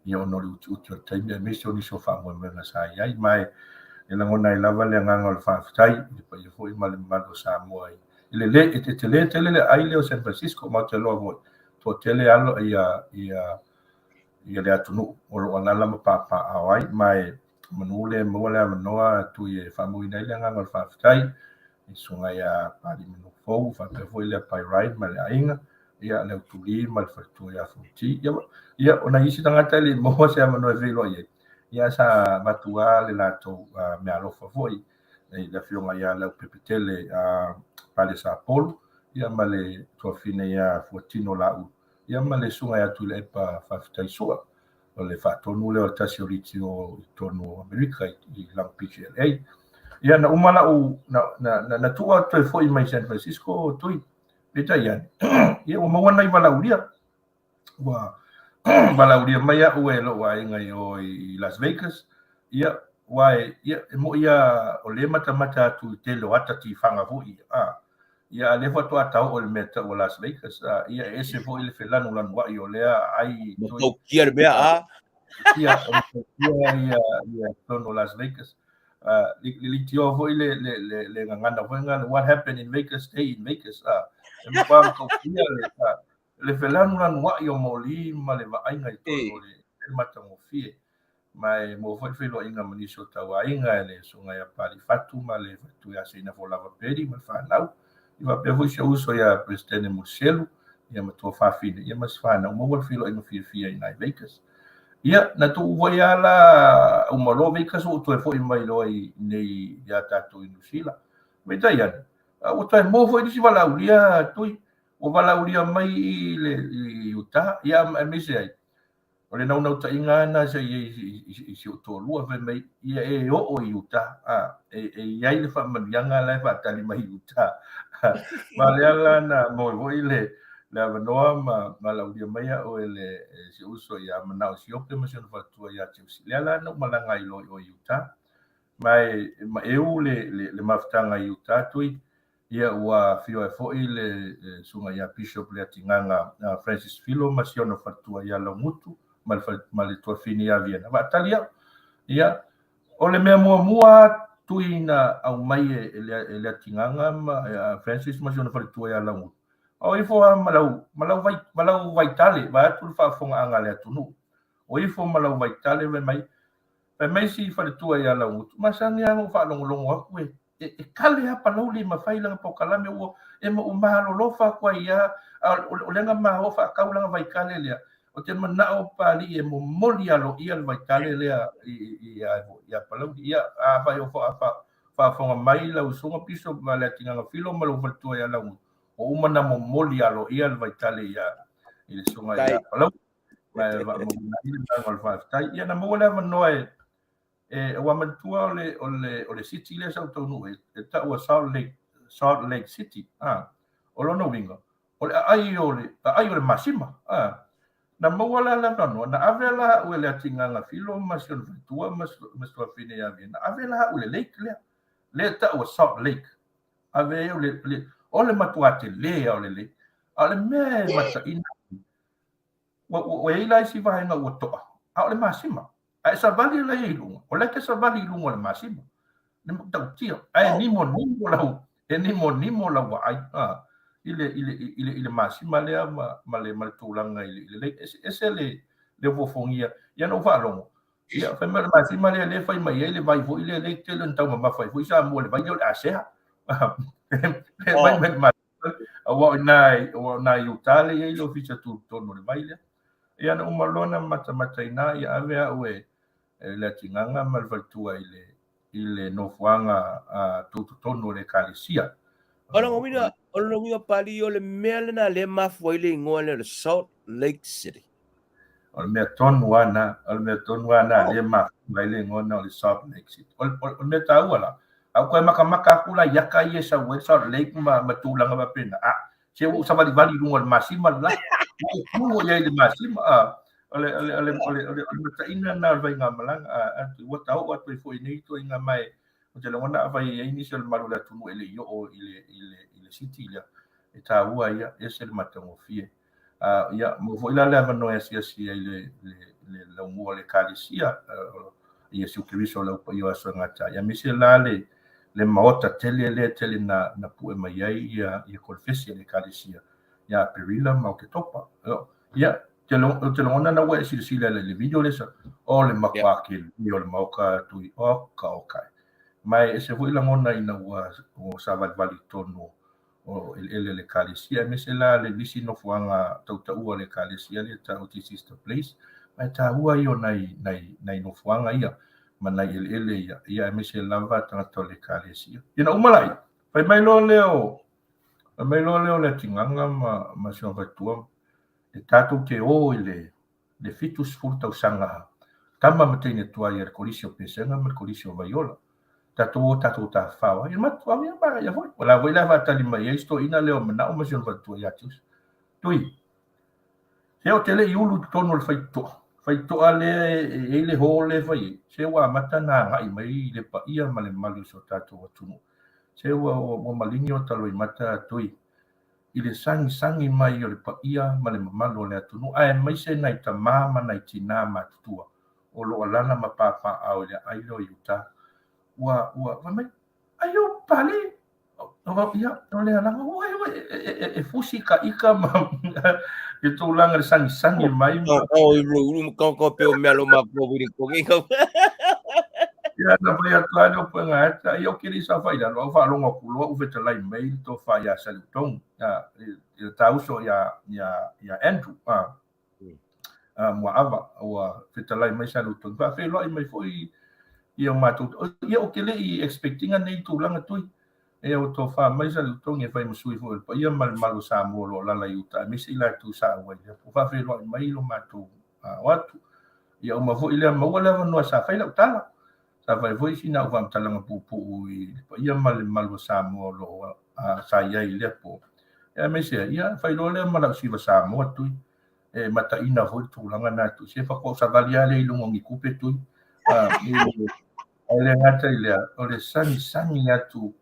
ia ona o le utiuti o le taimi aemaise o nisi o faamoemoega sa i ai. Ma e lagona ai lava le agaga o le faafetai i le paia foi ma le mamalu o Samoa i le le, e tele tele le aai lea o San Francisco, ma ou te iloa foi, toatele alo ia ia ia le atunuu o lo o alaala ma papaaao ai, ma e manu lea e maua le avanoa Tui e faamauina ai le agaga o le faafetai i le susuga ia Papalii Manufou, faapea foi le Pai Ryan ma le aiga, ia le Autuli ma le faletua ia Fonoti. Ia, ia o nai isi tagata e le i maua se avanoa e feiloai ai, ia sa avatu lava le latou meaalofa foi i le afioga ia Leaupepetele Pale Sapolu, ia ma le tuafafine ia Fuatino Laulu, ia ma le susuga ia Tuilaepa Faafetai Sua, o le faatonu lea o le tasi o litio i totonu o Amerika i Long Beach LA. Ia na uma lau na na na, na tuu atu toe foi mai San Francisco Tui. Peitai ane, ia ua maua nai valaaulia. Ua valaaulia mai au e lou aiga i o i Las Vegas. Ia, ua e, ia, e moi lava o lea e matamata atu i tele o ata tifaga foi. Ah, ia, a lea faatoa ta oo i le mea tau o Las Vegas. Ah, ia, e ese foi le felanulanuai o lea ai
toi. Matautia le mea, a?
Ia, o matautia ia, ia totonu o Las Vegas. Uh, le litioa foi le, le, le, le gagana foi ngā, what happened in Vegas, stay in Vegas. Ah, e matua matautia le, ah, le felanulanua'i o moli ma le vaaiga i totonu o le matagofie. Ma e maua foi le feiloaiga ma nisi o tauaiga e le Susuga ia Papalii Fatu ma le Faletua ia Seinafo Lava Peli ma le fanau. Ia faapea foi si ou uso ia Peresetene Muliselu, ia ma tuafafine, ia ma si fanau. Maua le feiloaiga fiafia i ina i Vegas. Ia, na tuu foi lava la uma loa Vegas ua ou toe foi mai loa i inei ia tatou i Niu Sila. Peitai ane, ua toe maua foi nisi valaaulia Tui, ua valaaulia mai i le i Utah, ia aemaise ai, O le naunautaiga lava lena sa i ai i si ou toalua, fai mai, ia e oo i Utah, a, e, e i ai le faamanuiaga la e faatali mai i Utah. Ma lea la na maua foi le, le avanoa ma valaaulia mai au e le e si ou uso ia Manao Siope ma si ona faletua ia Josie. Lea la na ou malaga ai loa i o i Utah. Ma e, ma eu le, le, le mafutaga i Utah, Tui, Ia, ua afio ai foi le Susuga ia Bishop Leatigaga Francis Filo ma si ona faletua ia Laugutu ma le ma le tuafafine ia Viena. Faatali au. Ia, o le mea muamua tui na aumai e e Leatigaga ma Francis ma si ona faletua ia Laugutu, o ifo lava ma lau ma lau vai ma lau vaitale vaeatu le faafofogaaga a le atunuu. O ifo ma lau vaitale fai mai, fai mai si faletua ia Laugutu, masani lava ona ou faalogologo atu e e, e kale lava Palauli ma fai lana polokalame ua e ma ua malolofa atu ai ia a o lea na ma o faatau lana vaitale lea o te manao Papalii e momoli aloaia le vaitale lea i i ia Palauli. Ia afai o faafofoga mai lau susuga Piso ma Leatigaga Filo ma lou faletua ia Laugutu, ua uma ona momoli aloaia le vaitale ia i le susuga ia Palauli. Ma e faamauina ai le agaga o le faafetai. Ia na maua le avanoa e E, ua manatua o le, o le, o le city lea sa ou taunuu ai, e taua Salt Lake, Salt Lake City. Ah, o lona uiga, o le aai o le, aai o le masima. Ah, na maua la le avanoa, na ave la au e Leatigaga Filo ma si ona faletua ma ma si tuafafine ia Via, na ave la au i le lake lea, lea e taua Salt Lake. Ave ai au le, le, o le matua tele lava o le lake. A o le mea e mataina, ua, ua, ua i ai la isi vaega ua toa, a o le masima. A e savali la ia i luga, o la e te savali i luga o le masima. Le matautia, ae oh. nimonimo lau, e nimonimo lau vaai, a, i le, i le, i le, i le masima lea ma, ma le, ma le tulaga i le, i le lei. Ese, ese le, le fofogia. Ia na ou faalogo. Ia, fai mai o le masima lea lea fai mai ai le vai foi lea lea tele ona taumamafa ai foi Samoa le vai lea o le asea. Le vai mai le masima. Aua o ina, aua o ina i uta lea e i ai le ofisa tutotonu o le vai lea. Ia na uma loa na matamata i ina, ia ave au e, e Leatigaga ma le faletua i le, i le nofoaga tutotonu o le Ekalesia.
O lona uiga, o lona uiga Papalii, o le mea lena lea e mafua ai le igoa lea o le Salt Lake City.
O le mea tonu lava lena, o le mea tonu lava lena lea e mafua ai le igoa lena o le Salt Lake City. O, o, o le mea taua la, a ou toe matamata atu la i ata ia e sau ai le Salt Lake ma, ma tulaga faapena, a, se ua ou savalivali i luga o le masima le la. Ua ou tu i ai i le masima, a, o le, o le, o le, o le, o le, o le mataina lena o le faigamalaga, a, a, ua taoo atu ai foi i nei ituaiga ma e, ou te lagona afai e i ai nisi o le mamalu o le atunuu e le i oo i le, i le, i le city lea, e taua ia, e ese le matagofie. Uh, ia, maua foi la le avanoa e asiasi ai le, le, le laumua o le Ekalesia, uh, Iesu Keriso o le Au Paia o Aso e Gata ai. Aemaise la le, le maota tele lea tele na, na pue mai ai ia, ia kolefesi a le Ekalesia ia Aperila ma Oketopa. Ia, te, lo, te lagona na ua e silasila i le video lea sa, o le matua yeah. ke o le maoka tui, o ka o kai. Ma e ese foi lagona ina ua, ua savalivali i tonu o eleele o le Ekalesia, aemaise la le nisi nofoaga tautaua o le Ekalesia lea e tau o This is the Place, ma e taua ia o nai, nai, nai nofoaga ia ma nai eleele ia, ia aemaise lava tagata o le Ekalesia. Ia na uma laia, fai mai loa lea o, fai mai loa lea o Leatigaga ma, ma si ona faletua, e tatou te o i le, le 70 tausaga tama ma teine tuai a le Kolisi o Pesega ma le Kolisi o Vaiola. Tatou o tatou tafafao ai. Ia matou au ia manaia foi. O la foi la faatali mai ai si toeaina lea o Manao ma si ona faletua ia Tiusa. Tui, se ou te le i ulu i totonu o le faitotoa. Faitotoa lea e i ai le hall lea e fai ai. Se ua amata ona agai mai le paia ma le mamalu o si o tatou atunuu. Se ua, ua, ua maligi ota loimata Tui. i le sagisagi mai o le paia ma le mamalu o le atunuu aemaise nai tamā ma nai tinā matutua o lo o alaala ma pāpāʻao i le aai lea o Iutā. Ua, ua, fai mai, Ai o Papalii! Ia, o lea lava, oi, oi, e fusi ka ika ma i tulaga le sagisagi mai.
O i ru ru ka ko pe o mea lo ma ko wiri ko ngi ko.
Ia na fai atu lava lea o puega eta, ia o ke le i saofai i lalo, a ua faalogo atu loa ua fetalai mai le tofa ia Saliutogi, ia le tauso ia Andrew, Muaava, ua fetalai mai Saliutogi, faafeiloai mai foi ia matou, ia ou te le i expect ina nei tulaga tui, ia ua tofa mai Saliutogi e fai ma sui foi o le paia ma le mamalu o Samoa o lo o alaala i uta aemaise i latou sa auai i lea po, faafeiloai mai lo matou o atu. Ia uma foi lea maua le avanoa sa fai lau tala, sa fai foi sina au faamatalaga puupuu i le paia ma le mamalu o Samoa o lo o sa i ai i lea po. Aemaise ai, ia fai loa lea ma lau siva Samoa tui, e mataina foi le tulaga na tui. Se faatoa ou savali lava lea i luga o ni tupe tui. Ae le gata i lea, o le sagisagi atu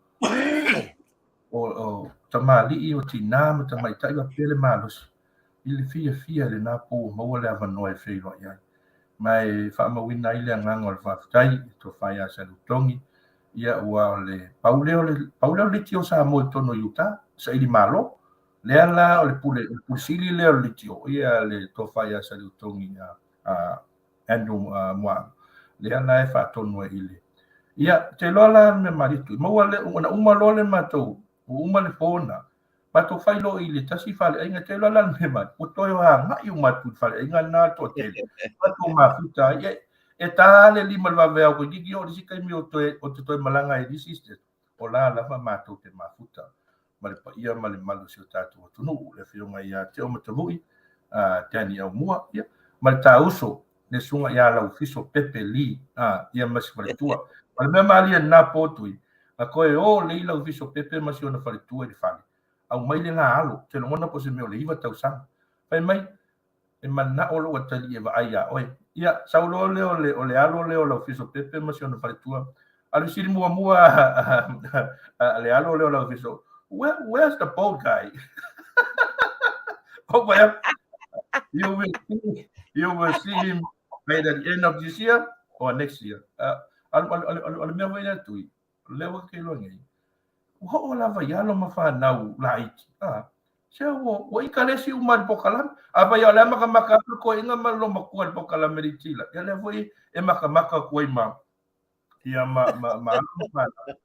o tamalii, o tinā ma tamaitai faapea le malosi i le fiafia i lena po ua maua le avanoa e feiloai ai. Ma e faamauina ai le agaga o le faafetai i le tofa ia Saliutogi, ia aua o le pau lea o le, pau lea o le leitio o Samoa i totonu o Utah, saili malo. Lea la o le pule, o le pule sili lea o le leitio, ia le tofa ia Saliutogi a Andrew Muaava, lea la e faatonu ai i le. Ia, ou te iloa la le mea malie tui, maua le, na uma loa le matou, ua uma le po na, matou fai loa i le tasi faleaiga, te iloa la le mea malie, ua toe agai uma atu i le faleaiga lena le toatele, matou mafuta ai, e, e ta le 5 i le vaveao toeitiiti oo i le isi taimi ou te toe malaga ai i le isi o la lava matou te mafuta ma le paia ma le mamalu o si o tatou atunuu, le Afioga ia Teo Matavu'i, Danny Aumua, ia, ma le tauso, le Susuga ia Laufiso Pepe Lee, ia ma si faletua. O le mea malie i lena po tui, na toe o lelei Laufiso Pepe ma si ona faletua i le fale, aumai le la alo, ou te lagona po o se mea o le 9 tausaga. Fai mai, E manao lou atalii e vaai iā oe. Ia, sau loa lea o le, o le alo lea o Laufiso Pepe ma si ona faletua. A o le fesili muamua a le alo lea o Laufiso, Where, where's the bald guy? Oh, well, you will see, you will see him either at the end of this year or next year. O le mea foi lea tui, o lea ua ke iloa nei, ua oo lava i alo ma fanau laiti. Ah, se ua, ua ikalesi uma i le pokalame. Afai o le a makamaka atu le toeaina ma le loomatua i le pokalame le iti la, ia lea foi e makamaka atu ai ma, ia ma, ma, ma alo ma fanau.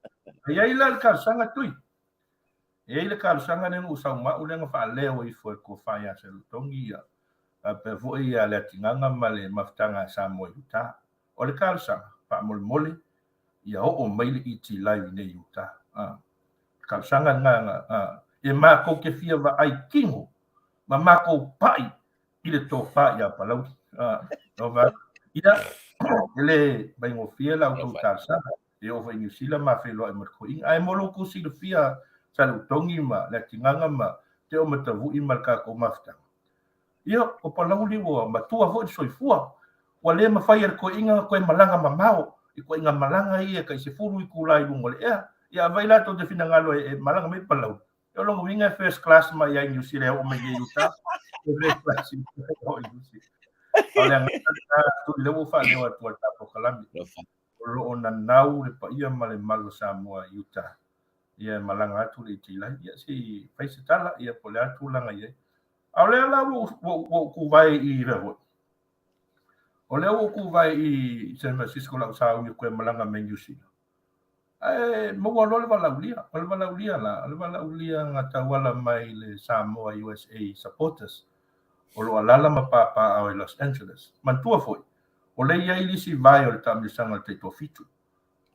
A i ai la le talosaga tui. E i ai le talosaga lea na ou sau ma au lea na faaleo ifo e le tofa ia Salutogi ia, faapea foi ia Leatigaga ma le mafutaga a Samoa i Utah. O le talosaga, faamolemole, ia oo mai le ET Live i nei i Utah. A, talosaga lena, a, e matou te fia vaai kino ma matou pai i le tofa ia Palauli. A, o ia, e le faigofie la outou talosaga, e oo foi i Niu Sila ma feiloai ma le toeaina. Ae mo lo outou silafia Salutogi ma Leatigaga ma Teo Matavu'i ma le tatou mafutaga, Ia, o Palauli ua matua foi le soifua. Ua le mafai e le toeaina ona toe malaga mamao i ituaiga malaga ia e tai 10 itula i luga o le ea. Ia afai la tou te finagalo e malaga mai Palauli, ia o lona uiga e first class mai ai Niu Sila e oo mai nei i uta. E first class i uta e oo i Niu Sila. A o le agaga lena atu i lea ua ou faaleo atu ai le ta polokalame. O lo o nanau le paia ma le malu o Samoa i uta. Ia e malaga atu le itilai, ia se i fai se tala, ia po o le a le tulaga i ai. A o lea la ua ou tuvae i mea foi. O lea ua ou tuvae i San Francisco lau sauni koe malaga mai New Zealand. Ae maua loa le valaaulia. O le valaaulia la, o le valaaulia na tauala mai le Samoa USA supporters o lo o alaala ma papaaao i Los Angeles. Manatua foi, o lea e i ai le isi vae o le taamilosaga o le taitoafitu,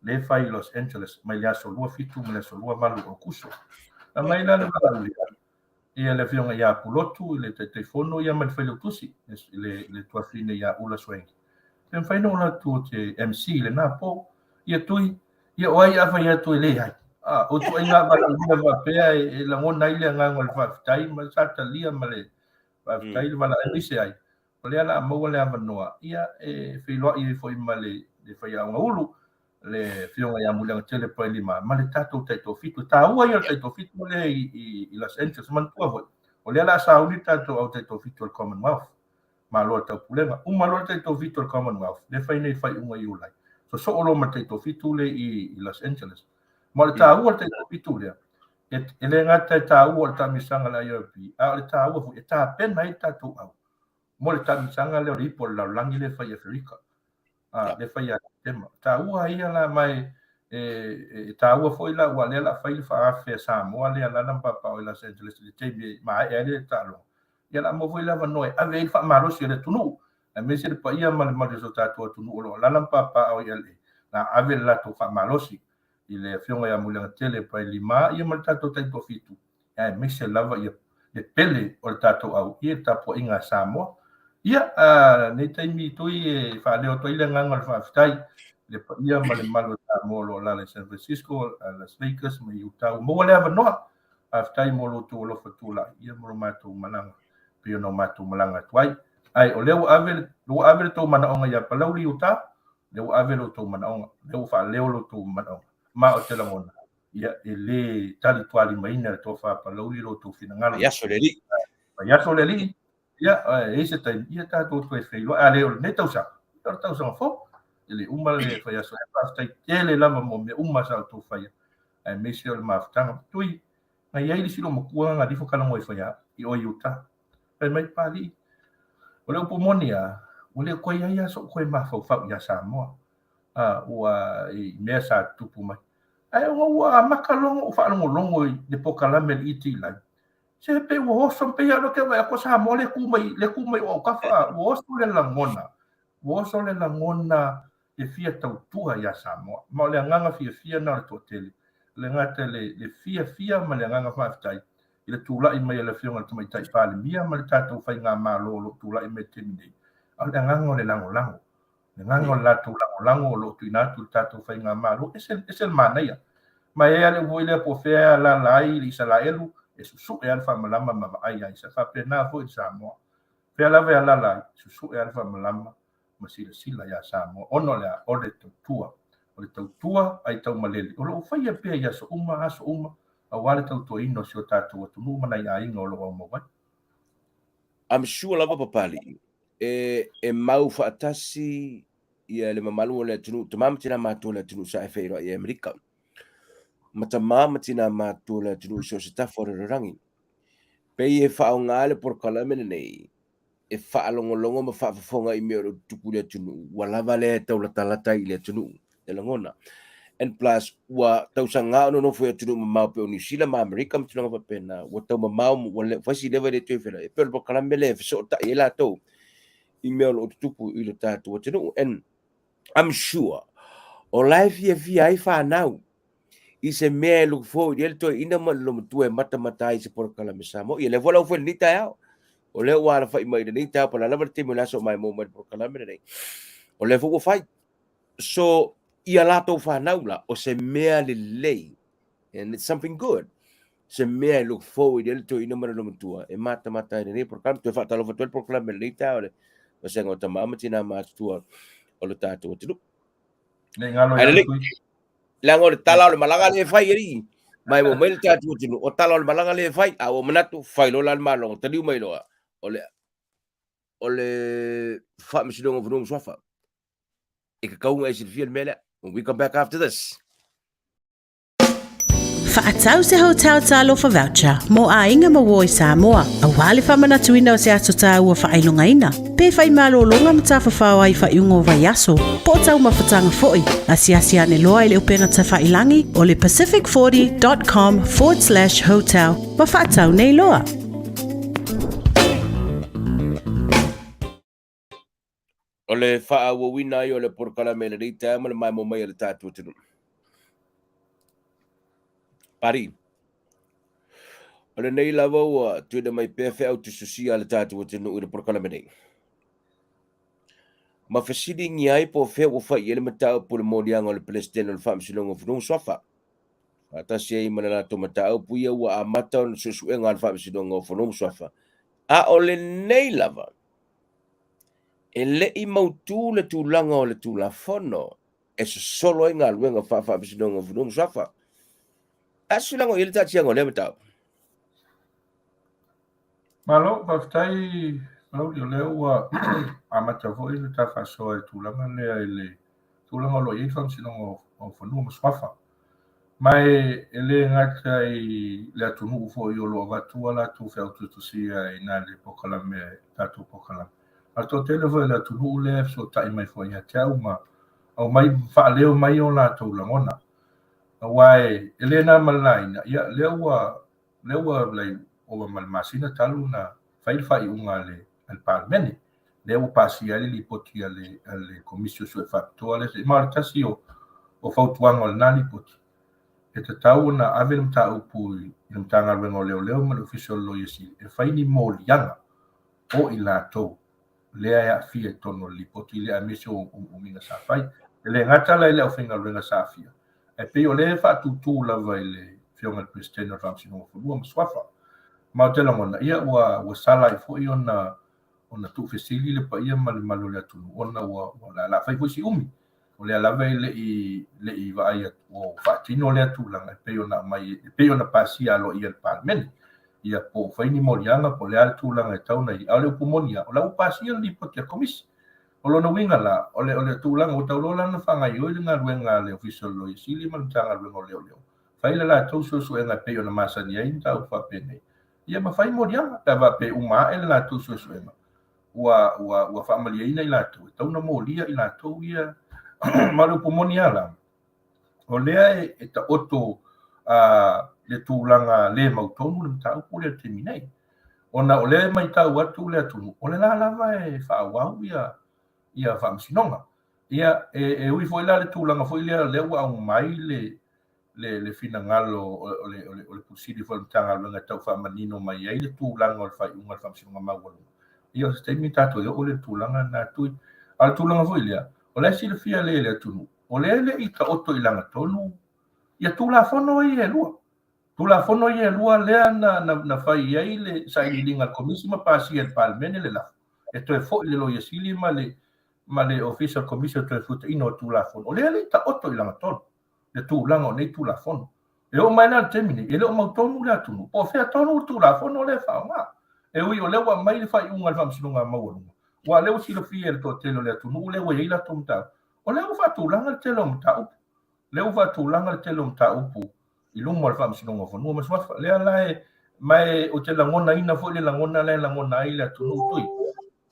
lea e fai i Los Angeles mai le aso 27 ma le aso 28 o Aokuso. Na mai la le valaaulia, ia le Afioga ia Pulotu, le Taitaifono ia ma le Failautusi, le tuafafine ia Ula Swank. Pe mafai ona ou alu atu ou te MC i lena po. Ia Tui, ia o ai a fai atu e leai. A, o ituaiga valaaulia faapea e lagona ai le agaga o le faafetai ma sa talia ma le faafetai le valaau aemaise ai o lea o le a maua le avanoa ia e feiloai ai foi ma le faiaoga ulu le Afioga ia Muliagatele Pailima ma le tatou taitoafitu. E taua ia o le taitoafitu lea i Los Angeles. Manatua foi, o lea o le a sauni le tatou au taitoafitu o le Commonwealth, Malo o le Taupulega. Uma loa le taitoafitu o le Commonwealth, lea e fai nei faaiuga i Iulai, sosoo loa ma le taitoafitu lea i Los Angeles. Ma o le taua o le taitoafitu lea, E le gata e taua o le taamilosaga a le IOP, a o le taua foi e tapena ai le tatou au mo le taamilosaga lea o le ipu o le lalolagi lea e fai i Aferika, lea e fai ia Setema. Taua ia la ma e taua foi la aua o lea o le a fai le faaafe a Samoa lea e alaala ma papaaao i Los Angeles i le taimi e maea ai le taaloga. Ia o le a maua foi le avanoa e ave ai le faamalosi a le atunuu, aemaise le paia ma le mamalu o si o tatou atunuu o lo o alaala ma papaaao i LA, o le a ave le latou faamalosi i le Afioga ia Muliagatele Pailima ia ma le tatou Taitoafitu, aemaise lava ia le pele o le tatou au i le tapuaiga a Samoa. Ia, lenei taimi Tui e faaleo atu ai le agaga o le faafetai i le paia ma le mamalu o Samoa o lo o alaala i San Francisco, Las Vegas ma Utah. Ua maua le avanoa. Faafetai mo lo outou alofa tulai ia mo lo matou malaga pei ona o matou malaga atu ai. Ae o lea ua ave, ua ave le tou manaoga ia Palauli, Utah, lea ua ave lo outou manaoga, lea ua faaleo lo outou manaoga. Ma ou te lagona, ia, e le talitualimaina e le tofa Palauli lo outou finagalo.
Vaiaso le Alii.
Vaiaso le Alii, ia, e i ai se taimi, ia tatou toe feiloai. A le o lenei tausaga, ia o le tausaga fou. E le uma le vaiaso. Faafetai tele lava mo mea uma sa outou faia, aemaise o le mafutaga. Tui, na i ai le isi loomatua na alifo kalagoa ifo ia i o i Utah. Fai mai, Papalii, o le upu moni lava, ua le toe i ai lava so'u toe mafaufau ia Samoa, a, ua i mea sa tutupu mai. Ae ona ua amata loa ona ou faalogologo i le polokalame a le ET Live, se pei ua oso, pei lava o lea ou te vaai atu o Samoa lea e tu mai, lea e tu mai o autafa, a, ua oso le lagona, ua oso le lagona e fia tautua iā Samoa. Ma o le agaga fiafia lena o le toatele, e le gata i le fiafia ma le agaga faafetai i le tulai mai o le Afioga i le Tamaitai Palemia ma le tatou Faigamalo o lo o tulai mai i le taimi nei, a o le agaga o le lagolago, le agaga o le latou lagolago o lo o tuuina atu i le tatou Faigamalo, e ese, ese le manaia. Ma e i ai lava le upu foi lea po o fea e alaala ai le Isalaelu, e susue lava le faamalama ma vaai ai. Sa faapena foi i le Samoa. Fea lava e alaala ai, susue lava le faamalama ma silasila iā Samoa ona o le a? O le tautua. O le tautua aitaumalele o lo o faia pea i aso uma, aso uma aua le tautuaina o si o tatou atunuu ma nai aiga o lo o aumau ai.
I'm sure lava Papalii e mau faatasi ia le mamalu o le atunuu, tama ma tina matutua o le atunuu sa e feiloai i Amerika, ma tama ma tina matutua o le atunuu i so o se tafa o le lalolagi. Pei e faaaoga le polokalame lenei e faalogologo ma faafofoga i mea o lo o tutupu i le atunuu, ua lava lea e taulatalata ai i le atunuu, le lagona. And plus, ua tausaga o nonofo i atunuu mamao pei o Niu Sila ma Amerika ma tulaga faapena, ua tau mamao, ua le, fai si leva e le toe feiloai. E pei o le polokalame lea e fesootai ai latou i mea o lo o tutupu i le tatou atunuu. And I'm sure, o la e fiafia ai fanau i se mea e look forward i ai le toeaina ma le loomatua e matamata ai i se polokalame Samoa. Ia lea foi la ua fai i lenei taeao. O lea ua alafai mai i lenei taeao, po o le a lava le taimi o le aso o maimoa mai le polokalame lenei. O lea foi ua fai. So, ia latou fanau la, o se mea lelei, and it's something good, se mea e look forward i ai le toeaina ma le loomatua e matamata ai i lenei polokalame. Toe faatalofa atu ai le polokalame i lenei taeao i le vasega o tama ma tina matutua o le tatou atunuu.
Ne i galo ia Tui.
Leaga o le tala o le malaga lea e fai alii. Mai ua mai le tatou atunuu, o tala o le malaga lea e fai, a ua manatu, fai loa la le maloga, taliu mai loa, o le, o le Faamasinoga o Fanua ma Suafa. E tatau ona e silafia le mea lea. When we come back after this.
Faatau se Hotel Talofa Voucher mo aiga ma uo i Samoa, aua le faamanatuina o se aso taua faailogaina, pe fai malologa ma tafafao ai i faaiuga o vaiaso, po o taumafataga foi. Asiasi ane loa i le upega tafailangi o le pacific40 dot com forward slash hotel ma faatau nei loa.
O le faaauauina ai o le polokalame i lenei taeao ma le maemo mai a le tatou atunuu. Pari. O lenei lava ua tuuina mai pea feau tusitusia a le tatou atunuu i le polokalame nei. Ma fesiligia ai po o fea ua fai i ai le mataupu i le moliaga o le Peresetene o le Faamasinoga o Fanua ma Suafa. Faatasi ai ma le latou mataupu ia ua amata ona suesuega a le Faamasinoga o Fanua ma Suafa. A o lenei lava, e le i mautu le tulaga o le Tulafono e sosolo ai galuega faa-Faamasinoga o Fanua ma Suafa. A sulaga i ai le taatiaga o lea mataupu?
Malo, faafetai Palauli, o lea ua amata foi le ta faasoa i le tulaga lea i le tulaga o lo o i ai le Faamasinoga o Fanua ma Suafa. Ma e le gata i le atunuu foi o lo o avatu a latou feautuatusia i na le polokalame, tatou polokalame. A o le toatele foi o le atunuu lea e fesootai mai foi ia te au ma aumai faaleo mai o latou lagona. Aua e le na ma le laina, ia lea ua lea ua like ova ma le masina talu ona fai le faaiuga a le a le Palemene, lea ua pasia ai le lipoti a le a le Komisi Suesue Faapitoa lea. Ma o le tasi o fautuaga o lena lipoti, e tatau ona ave le mataupu i le Matagaluega o Leoleo ma le Ofisa o le Loia Sili e fai ni moliaga o i latou lea e aafia i totonu o le lipoti lea, aemaise o umiga sa fai. E le gata la i le aufaigaluega sa aafia, ae pei o lea e faatūtū lava i le Afioga i le Peresetene o le Faamasinoga o Fanua ma Suafa. Ma ou te lagona, ia ua sala ai foi ona tuufesili le paia ma le mamalu o le atunuu, ona ua o le a fai foi si umi. O lea lava e le i vaai atu ua faatino lea tulaga e pei ona aumai, e pei ona pasia aloaia e le Palemene. Ia po o fai ni moliaga po o le a le tulaga e tatau ona i ai. A o le upu moni lava, o la ua pasia le lipoti a le Komisi. O lona uiga la, o le tulaga ua tau loa la ona faagaoioi le galuega a le Ofisa o le Loia Sili ma le Matagaluega o Leoleo, fai le latou suesuega e pei ona masani ai mataupu faapenei, ia ma fai moliaga pe a faapea uma ae le latou suesuega ua faamalieina i latou, e tatau ona molia i latou ia. Ma o le upu moni lava la, o lea e taoto le tulaga le mautonu le mataupu lea i le taimi nei, ona o lea e matau atu le atunuu, o le la lava e faaauau ia faamasinoga. Ia e ui foi la le tulaga foi lea, lea ua aumai le finagalo o le Pule Sili foi o le Matagaluega e tau faamanino mai ai le tulaga o le faaiuga o le Faamasinoga Maualuga. Ia o se taimi tatou e oo le tulaga lena tui. A o le tulaga foi lea, o la e silafia lelei e le atunuu, o lea e le i taoto i lagatonu ia Tulafono ia e lua. Tulafono ia e lua lea na fai ai le sailiiliga a le Komisi ma pasia e le Palemene le lafo e toe foi le Loia Sili ma le Ofisa o le Komisi o le Toefuataiga o Tulafono. O lea e le i taoto i lagatonu le tulaga o nei Tulafono. E oo mai la i le taimi nei, e le o mautonu le atunuu po o fea tonu le Tulafono lea e faaaoga. E ui o lea ua aumai le faaiuga a le Faamasinoga Maualuga, aua o lea ua silafia e le toatele o le atunuu lea ua i ai latou mataupu, o lea ua faatulaga le tele o mataupu. Lea ua faatulaga le tele o mataupu i luma o le Faamasinoga o Fanua ma Suafa. Lea la e, ma e ou te lagonaina foi le lagona lea e lagona ai le atunuu tui.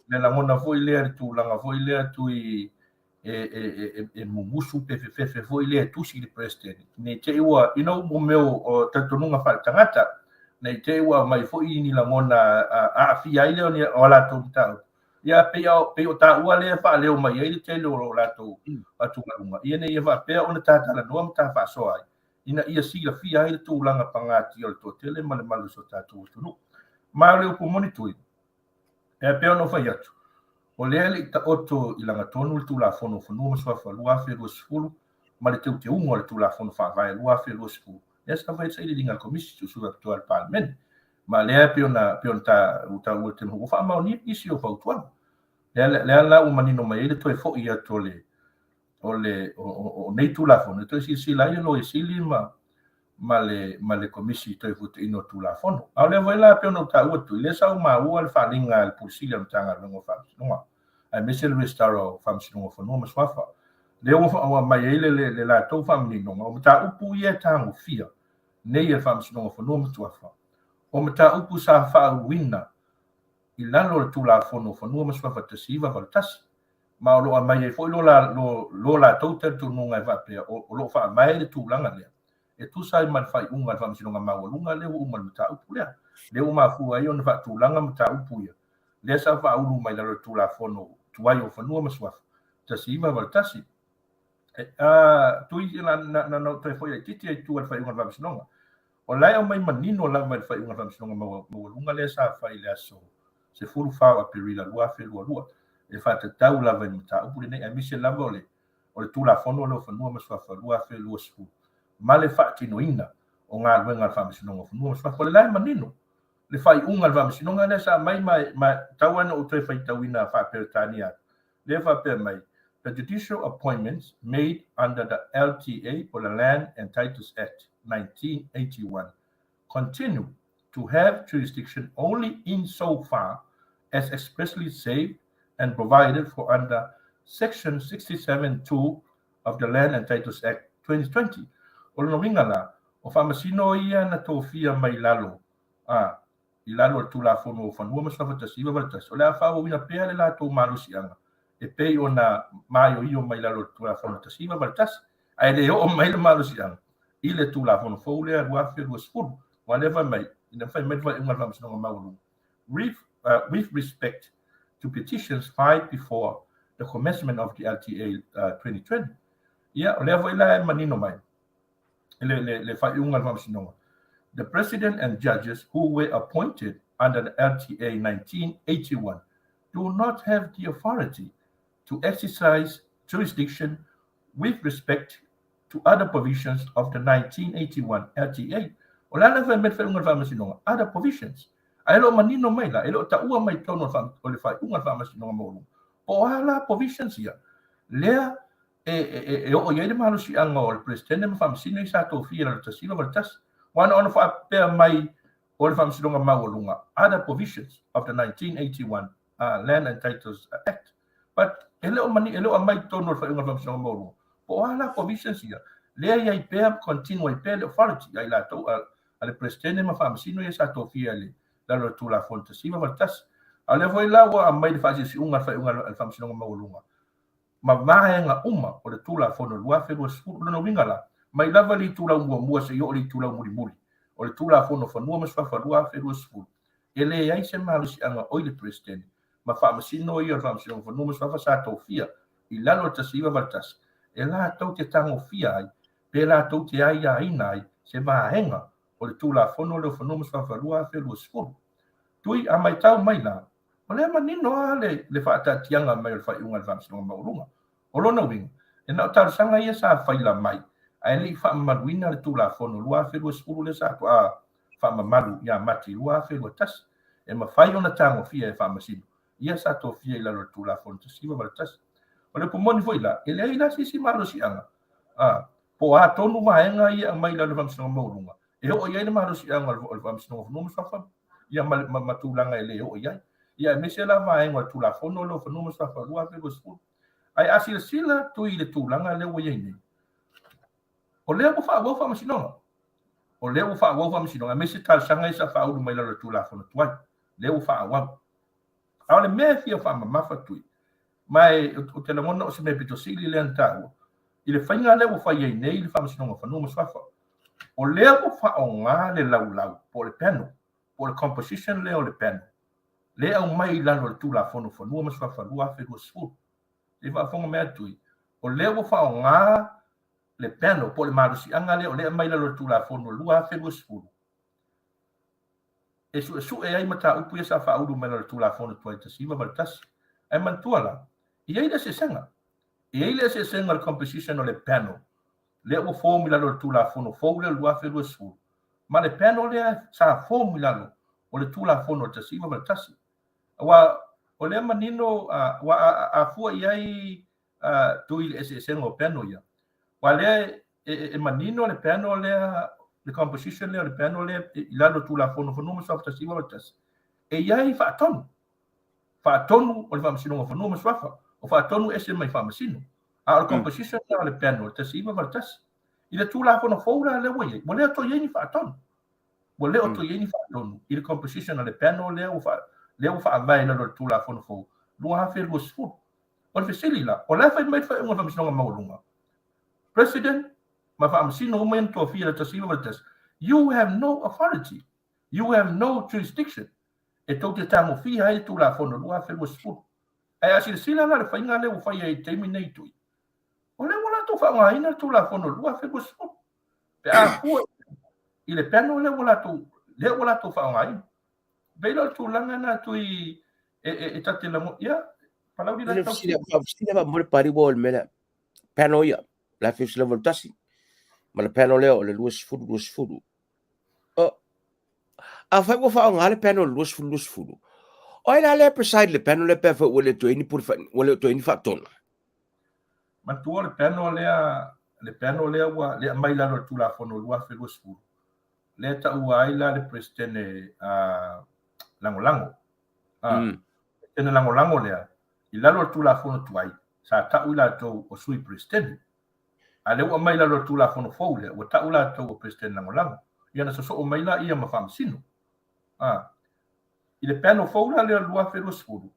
Le lagona foi lea, le tulaga foi lea tui e mumusu pe fefefe foi lea e tusi i le Peresetene. Ne i te i ua, mo mea o talitonuga faaletagata, ne i te i ua aumai foi ni lagona aafia ai lea o latou mataupu. Ia pei o taua lea e faaleo mai ai le tele o latou atugaluga, ia ne i faapea ona ta talanoa ma ta faasoa ai, ina ia silafia ai le tulaga pagatia o le toatele ma le malu o so tatou atunuu. Ma o le upu moni tui, e pei ona ou fai atu, o lea e le i taoto i lagatonu le Tulafono o Fanua ma Suafa 2020 ma le teuteuga o le Tulafono Faavae 2020, lea sa fai ai le sailiiliga a le Komisi Suesue Faapitoa a le Palemene. Ma lea e pei ona taua i le taimi ua faamaonia nisi o fautuaga. Lea la ua manino mai ai le toe foi atu o nei Tulafono e toe silasila ai le Loia Sili ma le Komisi Toefuataiga o Tulafono. A o lea foi la pei ona ou taua atu, lea sa ou maua le faaaliga a le Pule Sili o le Matagaluega o Faamasinoga, aemaise le Resitala o Faamasinoga o Fanua ma Suafa. Lea ua aumai ai le latou faamaninoga, o mataupu ia e tagofia nei e le Faamasinoga o Fanua ma Suafa, o mataupu sa faauluina i lalo o le Tulafono o Fanua ma Suafa 1981. Ma o lo o aumai ai foi lo latou talitonuga e faapea o lo o faavae le tulaga lea e tusa ai ma le faaiuga a le Faamasinoga Maualuga lea ua uma le mataupu lea. Lea ua mafua ai ona faatulaga mataupu ia, lea sa faaulu mai lalo o le Tulafono tuai o Fanua ma Suafa 1981. Tui na toe foi laitiiti ai tua i le faaiuga o le Faamasinoga. O la e aumai manino lava i le faaiuga o le Faamasinoga Maualuga lea sa fai i le aso 14 o Aperila 2022, e faatatau lava i le mataupu lenei, aemaise lava o le Tulafono lea o Fanua ma Suafa 2020 ma le faatinoina o galuega a le Faamasinoga o Fanua ma Suafa. O le la e manino le faaiuga a le Faamasinoga lea sa aumai ma tau lava na ou toe faitauina faa-Peretania atu. Lea faapea mai, "The judicial appointments made under the LTA or the Land and Titles Act 1981 continue to have jurisdiction only in so far as expressly saved and provided for under Section 67(2) of the Land and Titles Act 2020." O lona uiga la, o Faamasino ia na tofia mai lalo, a, i lalo o le Tulafono o Fanua ma Suafa 1981, o le a faaauauina pea le latou malosiaga e pei ona maioio mai lalo o le Tulafono 1981, ae le oo mai le malosiaga i le Tulafono fou lea 2020. Aua lea fai mai, ina fai mai le faaiuga a le Faamasinoga Maualuga, with, with respect to petitions filed before the commencement of the LTA 2020. Ia, o lea foi la e manino mai le, le, le faaiuga a le Faamasinoga. The President and judges who were appointed under the LTA 1981 do not have the authority to exercise jurisdiction with respect to other provisions of the 1981 LTA. O le a le fai mai le faaiuga a le Faamasinoga? Other provisions. Ae le o manino mai la, e le o taua mai totonu o le faaiuga a le Faamasinoga Maualuga. Po o a la provisions ia? Lea e, e, e oo i ai le malosiaga o le Peresetene ma Faamasino ia sa tofia i lalo 1981. Aua na ona faapea mai o le Faamasinoga Maualuga, other provisions of the 1981 Land and Titles Act. But e le o mani, e le o aumai i totonu o le faaiuga o le Faamasinoga Maualuga. Po o a la provisions ia, lea i ai pea, continue ai pea le authority a i latou a, a le Peresetene ma Faamasino ia sa tofia i le lalo o le Tulafono 1981. A o lea foi la ua aumai le faasiosiuga a le faaiuga a le Faamasinoga Maualuga ma vaega uma o le Tulafono 2020. O lona uiga la, mai lava le itulau muamua seia oo i le itulau mulimuli o le Tulafono o Fanua ma Suafa 2020, e leai se malosiaga oi le Peresetene ma Faamasino ia o le Faamasinoga o Fanua ma Suafa sa tofia i lalo o le 1981 e latou te tagofia ai pe latou te aiaina ai se vaega o le Tulafono lea o Fanua ma Suafa 2020. Tui, a maitau mai la, O lea manino lava le, le faataatiaga mai o le faaiuga a le Faamasinoga Maualuga. O lona uiga, e na o talosaga ia sa faila mai, ae le i faamamaluina le Tulafono 2020 lea sa toa faamamalu ia Mati 2021, e mafai ona tagofia e Faamasino ia sa tofia i lalo o le Tulafono 1981. O le upu moni foi la, e leai la se isi malosiaga, a, po o a tonu vaega ia e aumai i lalo o le Faamasinoga Maualuga, e oo i ai le malosiaga o le Faamasinoga o Fanua ma Suafa ia ma, ma, ma tulaga e le oo i ai. Ia aemaise la vaega o le Tulafono lea o Fanua ma Suafa 2020. Ae a silasila tui i le tulaga lea ua i ai nei, o lea ua faaauau faamasinoga. O lea ua faaauau faamasinoga, aemaise talosaga ia sa faaulu mai lalo o le Tulafono tuai. Lea ua faaauau. A o le mea e fia faamamafa tui, ma e ou te lagona o se mea pito sili lea na taua, i le faiga lea ua fai ai nei le Faamasinoga o Fanua ma Suafa, o lea ua faaaoga le laulau po o le panel, po o le composition lea o le panel, lea e aumai i lalo o le Tulafono o Fanua ma Suafa 2020. Se i faafofoga mai a tui, o lea ua faaaoga le panel po o le malosiaga lea o lea e aumai i lalo o le Tulafono 2020, e suesue ai mataupu ia sa faaulu mai lalo o le Tulafono tuai 1981. Ae manatua la, e i ai le eseesega. E i ai le eseesega o le composition o le panel lea ua form i lalo o le Tulafono fou lea o le 2020 ma le panel lea sa form i lalo o le Tulafono o le 1981. Aua o lea manino, aua a fua i ai tui i le eseesega o panel ia, aua lea e manino le panel lea, le composition lea o le panel lea i lalo o le Tulafono o Fanua ma Suafa 1981, e i ai faatonu, faatonu o le Faamasinoga o Fanua ma Suafa, o faatonu ese mai Faamasino. A o le composition lea o le panel 1981, i le Tulafono fou la lea ua i ai, ua le o toe i ai ni faatonu. Ua le o toe i ai ni faatonu i le composition o le panel lea ua lea ua faavae i lalo o le Tulafono fou 2020. O le fesili la, o la e fai mai le faaiuga o le Faamasinoga Maualuga, President ma Faamasino uma ia na tofia i le 1981, you have no authority, you have no jurisdiction e tou te tagofia ai le Tulafono 2020. Ae a silasila la i le faiga lea ua fai ai i le taimi nei Tui, o lea ua latou faaaogaina le Tulafono 2020 pe a fua i le panel lea ua latou lea ua latou faaaogaina. Pei la o le tulaga lena Tui e, e, e ta te lago, ia, Palauli la tau.
Fesili fa mo le pari o le mea panel ia, la 1981 ma le panel lea o le 20 20. O, afai ua faaaoga le panel 20 20, o ai la lea preside le panel lea pe afai ua le toe i ni pule ua le toe i ni faatonu?
Manatua le panel lea, le panel lea ua lea aumai i lalo o le Tulafono 2020, lea e taua ai la le Peresetene Lagolago. Peresetene Lagolago lea, i lalo o le Tulafono tuai, sa tau i latou o Sui Peresetene. A lea ua aumai i lalo o le Tulafono fou lea, ua tau latou o Peresetene Lagolago. Ia na sosoo mai laia ma Faamasino. A. I le panel fou la lea o le 2020,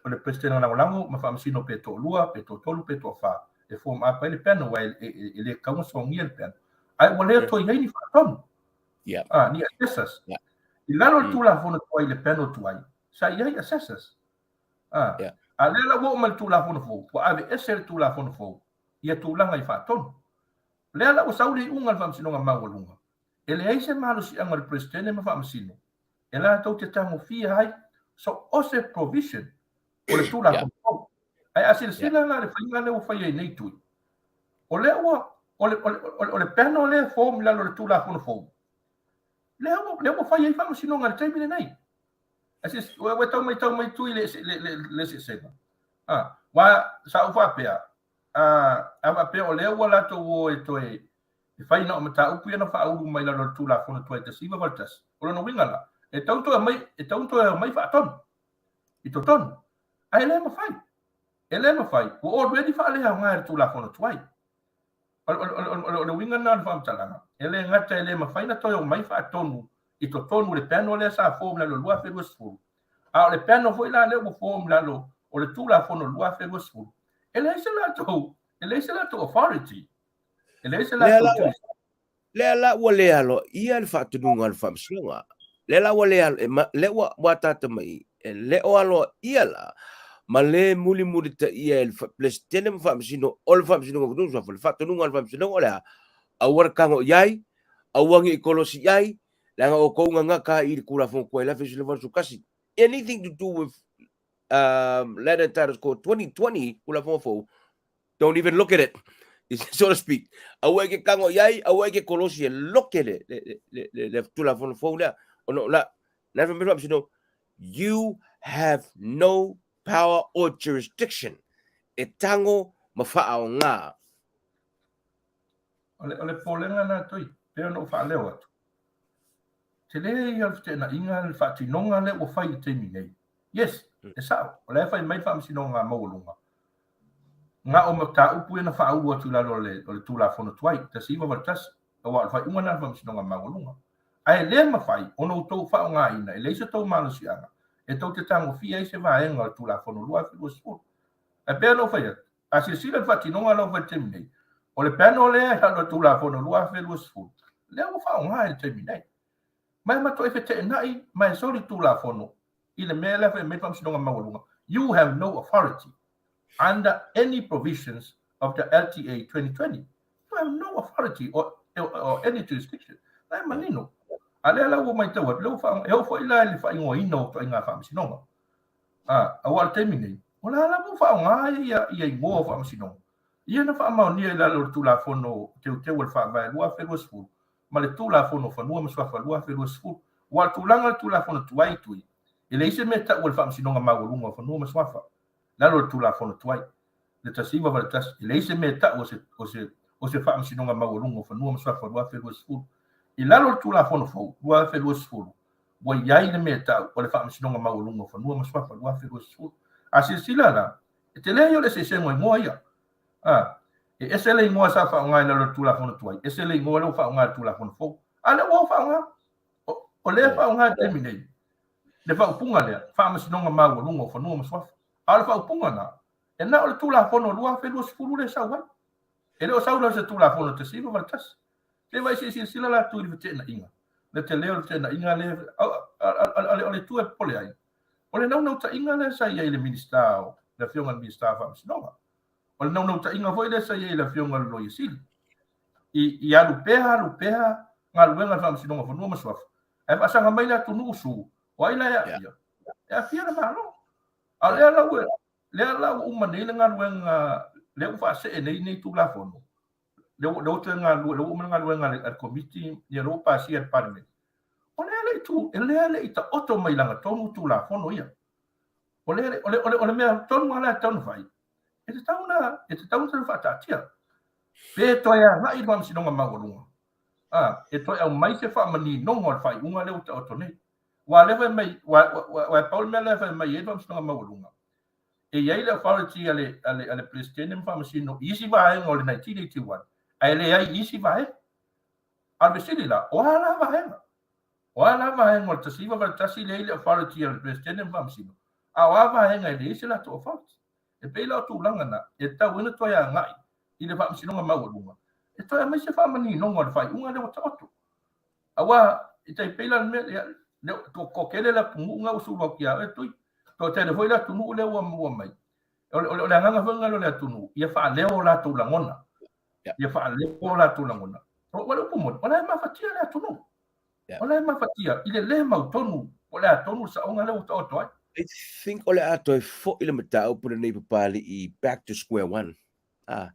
o le Peresetene Lagolago ma Faamasino pe toalua, pe toatolu, pe toafa e form up ai le panel, aua e le tatau ona sogia le panel. Ae ua le toe i ai ni faatonu. A, ni assessors. I lalo o le Tulafono tuai i le panel tuai, sa i ai assessors. A, a lea la ua oo mai i le Tulafono fou, ua aveese le Tulafono fou ia tulaga i faatonu. Lea la ua sau le iuga a le Faamasinoga Maualuga, e leai se malosiaga o le Peresetene ma Faamasino e latou te tagofia ai so o se provision o le Tulafono fou. Ae a silasila la i le faiga lea ua fai ai nei tui, o lea ua, o le, o le, o le panel lea e form i lalo o le Tulafono fou, lea ua, lea ua fai ai faamasinoga i le taimi lenei. Ua tau matau mai tui le eseesega. Aua sa ou faapea, a faapea o lea ua latou o e toe e fai na o mataupu ia na faaulu mai lalo o le Tulafono tuai 1981, o lona uiga la, e tatau ona toe aumai, e tatau ona toe aumai faatonu i totonu. Ae le mafai. E le mafai, ua already faaleaoga e le Tulafono tuai. O le uiga lena o le faamatalaga, e le gata e le mafai ona toe omai faatonu i totonu o le panel lea sa form i lalo o le 2020, a o le panel foi la lea ua form i lalo o le Tulafono 2020, e leai se latou, e leai se latou authority, e leai se latou
Lea la ua le aloaia le faatonuga a le Faamasinoga. Lea la ua le alo, lea ua ua ataata mai e le o aloaia la ma le mulimulitaia e le Peresetene ma Faamasino o le Faamasinoga o Fanua ma Suafa le faatonuga a le Faamasinoga o le a? Aua le tago i ai, aua ne i kolosi i ai, leaga outou gagata i le Tulafono tuai 1981. Anything to do with Land and Titles Code 2020, Tulafono fou, Don't even look at it, so to speak. Aua e ke tango i ai, aua e ke kolosi e loke le, le, le, le, le tulafono fou lea. Ona o la, na wha mea you have no power or jurisdiction e tango ma whaaonga.
O le, o le popolega lena toi, pei ona ou faaleo atu. Tele ia o le feteenaiga le faatinoga lea ua fai i le taimi nei. Yes, e sao, o la e fai mai le Faamasinoga Maualuga, na o mataupu ia na faaulu atu i lalo o le, o le Tulafono tuai, 1981, aua o le faaiuga lena a le Faamasinoga Maualuga. Ae le mafai ona outou faaaogaina e leai se tou malosiaga e tou te tagofia ai se vaega o le Tulafono 2020. Ae pei ona ou fai atu, a silasila i le faatinoga lea ua fai i le taimi nei, o le panel lea i lalo o le Tulafono 2020, lea ua faaaoga i le taimi nei. Ma e matuai feteenai ma e soli Tulafono i le mea lea fai mai le Faamasinoga Maualuga, you have no authority under any provisions of the LTA 2020. You have no authority or, or any jurisdiction. La e manino. A lea la ua matau atu, lea ua faaaoga, e oo foi la i le faaigoaina o ituaiga faamasinoga. A, aua o le taimi nei, o la lava ua faaaoga ia, ia igoa o faamasinoga. Ia na faamaonia i lalo o le Tulafono Teuteu o le Faavae 2020 ma le Tulafono o Fanua ma Suafa 2020. Aua o le tulaga o le Tulafono tuai tui, e leai se mea e tau o le Faamasinoga Maualuga o Fanua ma Suafa i lalo o le Tulafono tuai, le 1981, e leai se mea e tau o se, o se, o se Faamasinoga Maualuga o Fanua ma Suafa 2020. I lalo o le Tulafono fou 2020, ua i ai le mea e tau o le Faamasinoga Maualuga o Fanua ma Suafa 2020. A silasila la, e tele ia o le eseesega o igoa ia. A, e ese le igoa sa faaaoga i lalo o le Tulafono tuai, ese le igoa lea ua faaaoga i le Tulafono fou. A lea ua faaaoga. O, o lea e faaaoga i le taimi nei, le faaupuga lea, Faamasinoga Maualuga o Fanua ma Suafa. A o le faaupuga lena, e na o le Tulafono 2020 lea e sau ai. E le o sau la o se Tulafono 1981. Se vaai se i silasila latou i le feteenaiga, le tele o le feteenaiga lea, o le itu e popole ai, o le naunautaiga lea sa i ai i le Minisita o, le Afioga i le Minisita o Faamasinoga. O le naunautaiga foi lea sa i ai i le Afioga i le Loia Sili, i, i alu pea alu pea galuega a le Faamasinoga o Fanua ma Suafa, ae faasaga mai le atunuu su, o ai la e aafia? E aafia le Malo. A o lea la ua, lea la ua uma nei le galuega, lea ua faasee nei nei Tulafono, lea ua, lea ua toe galulue, lea ua uma le galuega a le, a le Komiti, ia lea ua pasia e le Palemene. O lea le i tu, lea le i taoto mai lagatonu Tulafono ia. O le, o le, o le, o le mea tonu lava la e tatau ona fai, e tatau ona, e tatau ona toe faataatia. Pe toe agai i le Faamasinoga Maualuga, a, e toe aumai se faamaninoga o le faaiuga lea ua taoto nei. Aua o lea fai mai, aua e pau le mea lea e fai mai ai le Faamasinoga Maualuga, E i ai le authority a le, a le, a le Peresetene ma Faamasino i isi vaega o le 1981, ae leai i isi vaega. A o le fesili la, o a la vaega? O a la vaega o le 1981 leai le authority a le Peresetene ma Faamasino, a o a vaega e leai se latou authority? E pei la o tulaga na e tatau ai ona toe agai i le Faamasinoga Maualuga e toe aumai se faamaninoga o le faaiuga lea ua taoto. Aua e tai pei la le mea lea, toatele le atunuu lena ua sulu atu ia oe Tui, toatele foi le atunuu lea ua maua mai. O le, o le agaga foi lena o le atunuu, ia faaleo o latou lagona. Ia faaleo o latou lagona. O le upu moni, o la e mafatia le atunuu. O la e mafatia i le le mautonu po o le a tonu le saoga lea ua taoto ai.
I think o le a toe foi le mataupu lenei Papalii back to square one. A,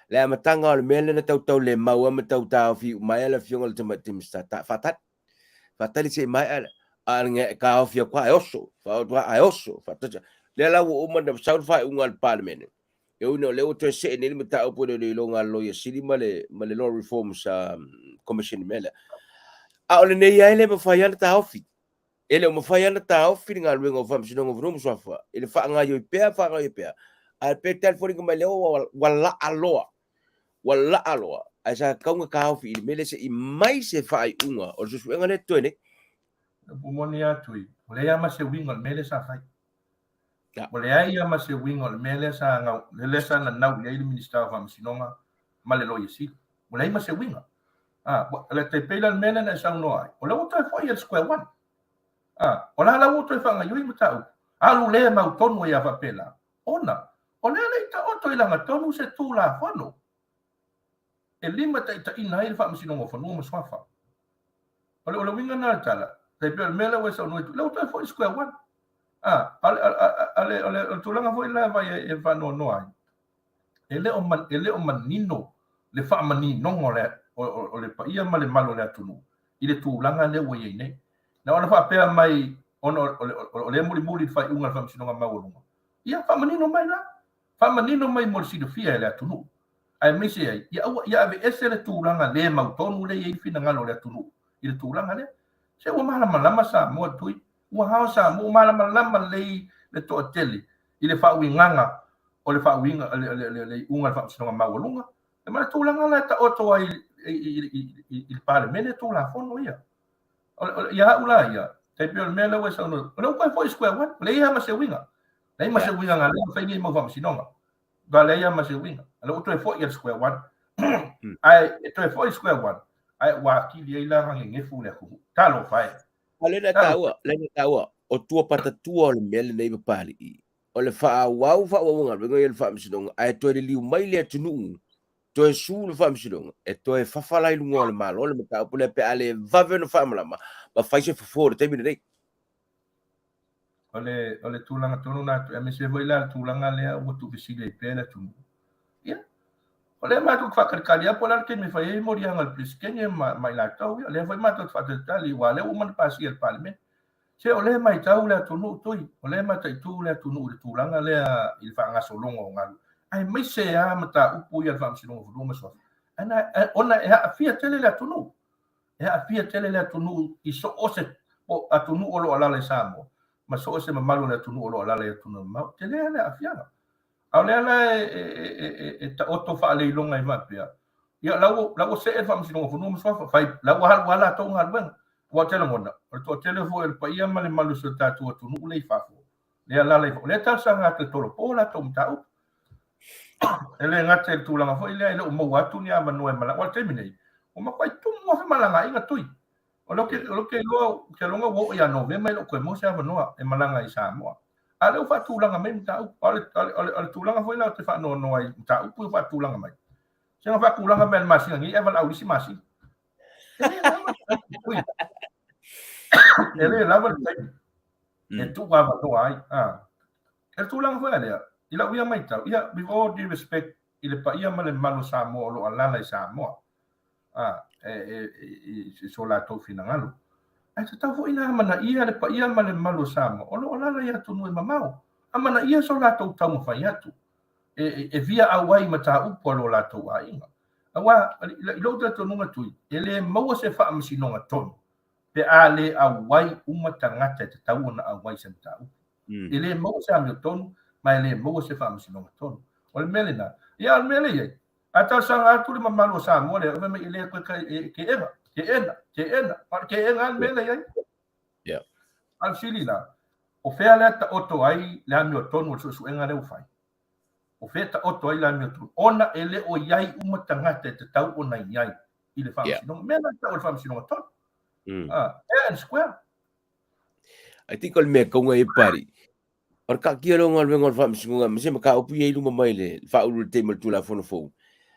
le amataga o le mea lea na tautau le mau ai ma tau taofi uma ai le afioga i le Tamaitai Minisita, ta, faatali, faatali se i maea, a le taofi atu lava e oso, faaoto lava ae oso, faatali. Lea la ua uma ona sau le faaiuga a le Palemene, e ui ina o lea ua toe see nei le mataupu i le iloiloga a le Loia Sili ma le, ma le Law Reforms Commission i le mea lea. A o lenei lava e le mafai lava ona taofi. E le o mafai lava ona taofi le galuega o Faamasinoga o Fanua ma Suafa i le faagaoioi pea, faagaoioi pea. Ae pei e foliga mai lea ua laa loa, ua laa loa, ae sa tatau ona taofi i le mea lea se i mai se faaiuga o le suesuega lea e totoe nei.
Upu moni lava Tui, ua leai lava ma se uiga o le mea lea sa fai. Ua leai lava ma se uiga o le mea lea sa lea sa nanau i ai le Minisita o Faamasinoga ma le Loia Sili. Ua leai ma se uiga. Ah, le tai pei la le mea lea na e saunoa ai. O lea ua toe foi i le square one. Ah, o la la ua toe faagaioi mataupu. Alu le mautonu ai a faapela. Ona, o lea le i taoto i lagatonu se Tulafono e limataitaiina ai le Faamasinoga o Fanua ma Suafa. O le, o le uiga lena o le tala, tai pei o le mea lea ua e saunoa ai, lea ua toe foi i le square one. Ah, a le, a le, o le, o le tulaga foi la vai e faanoanoa ai, e le o, e le o manino le faamaninoga o le, o, o, o le paia ma le malu o le atunuu i le tulaga lea ua i ai nei. Na ona faapea mai, ona o, o, o, o lea mulimuli le faaiuga a le Faamasinoga Maualuga, ia faamanino mai la, faamanino mai mo le silafia e le atunuu, aemaise ai, ia aua, ia aveese le tulaga le mautonu lea e i ai le finagalo o le atunuu i le tulaga lea. Se ua malamalama Samoa Tui, ua hao Samoa, ua malamalama lelei le toatele i le faauigaga o le faauiga, le, le, le, le iuga o le Faamasinoga Maualuga, e ma le tulaga la e taoto ai i, i, i, i, i le Palemene Tulafono ia. Ia au la ia, tai pei o le mea lea ua e saunoa, o lea ua toe foi i square one, leai lava ma se uiga. Leai ma se uiga na lea ua fai nei mau faamasinoga. Ba leai lava ma se uiga. O lea ua toe foi i le square one. Ae e toe foi i square one, ae ua atili ai la ona nenefu le atunuu. Talofa e.
A lea na taua, lea na taua, o tua patatua o le mea lenei Papalii, o le faaauau faaauau galuega ia le faamasinoga, ae toe liliu mai le atunuu, toe su le faamasinoga, e toe fafa la i luga o le Malo le mataupu lea pe a le vave ona faamalama ma fai se fofo i le taimi lenei.
O le, o le tulaga tonu na atu, aemaise foi la le tulaga lea ua tuufesili ai pea le atunuu. Ia, o lea matou te faatalitali lava po o le a le taimi e fai ai moliaga a le Peresetene ma, ma i latou. Ia, o lea foi matou te faatalitali, aua o lea ua uma ona pasia e le Palemene. Se o lea e matau le atunuu Tui, o lea e mataitu le atunuu i le tulaga lea i le faagasologa o galuega, aemaise lava mataupu ia a le Faamasinoga o Fanua ma Suafa, ona e aafia tele le atunuu. E aafia tele le atunuu i so o se atunuu o lo o alaala i Samoa ma so o se mamalu o le atunuu o lo o alaala i atunuu mamao. E tele lava le aafiaga. A o lea la e taoto faaleiloga ai faapea, ia la ua, la ua see le Faamasinoga o Fanua ma Suafa, fai, la ua alu lava latou galuega. Aua ou te lagona, o le toatele foi o le paia ma le malu o si o tatou atunuu lea i fafo, lea alaala i fafo, lea e talosaga atu e tolopo latou mataupu. E le gata i le tulaga foi lea e le o maua atu ni avanoa e malaga. Aua o le taimi nei, ua matuai tumu lava femalagaaiga Tui. O lea ou te iloa, ou te iloa ua oo ia Novema e le o toe maua se avanoa e malaga i Samoa. A o lea ua faatulaga mai mataupu. O le, o le, o le tulaga foi la ou te faanoanoa ai i mataupu ua faatulaga mai. Se na faatulaga mai le masina nei, ae valaau i le isi masina. E le lava le taimi. E le lava le taimi e tuu avanoa ai. Ah. E le tulaga foi lea, i lau ia matau, ia, with all due respect i le paia ma le mamalu o Samoa o lo o alaala i Samoa, a, e, e, e, i so latou finagalo. Ae tatau foi ona amanaia le paia ma le mamalu o Samoa o lo o alaala i atunuu e mamao. Amanaia so latou taumafai atu e, e, e via auai i mataupu a lo latou aiga. Aua, i lou talitonuga Tui, e le maua se faamasinoga tonu pe a le auai uma tagata e tatau ona auai i se mataupu. E le maua se amiotonu. Ma e le maua se faamasinoga tonu. O le mea lena. Ia, o le mea lea e i ai, a talosaga atu le mamalu o Samoa lea, fai mai e le toe teena, teena, teena. A o le teena lava le mea lea e i ai.
Yeah.
A o le fesili la, o fea lea taoto ai le amiotonu o le suesuega lea ua fai? O fea taoto ai le amiotonu? Ona e le o i ai uma tagata e tatau ona i ai i le faamasinoga. Mea la e tau o le faamasinoga tonu. Ah, fair and square.
I think o le mea kaunga e pari. O le kaatia lea o galuega o le Faamasinoga ma se mataupu ia i luma mai le faaulu i le taimi o le Tulafono fou,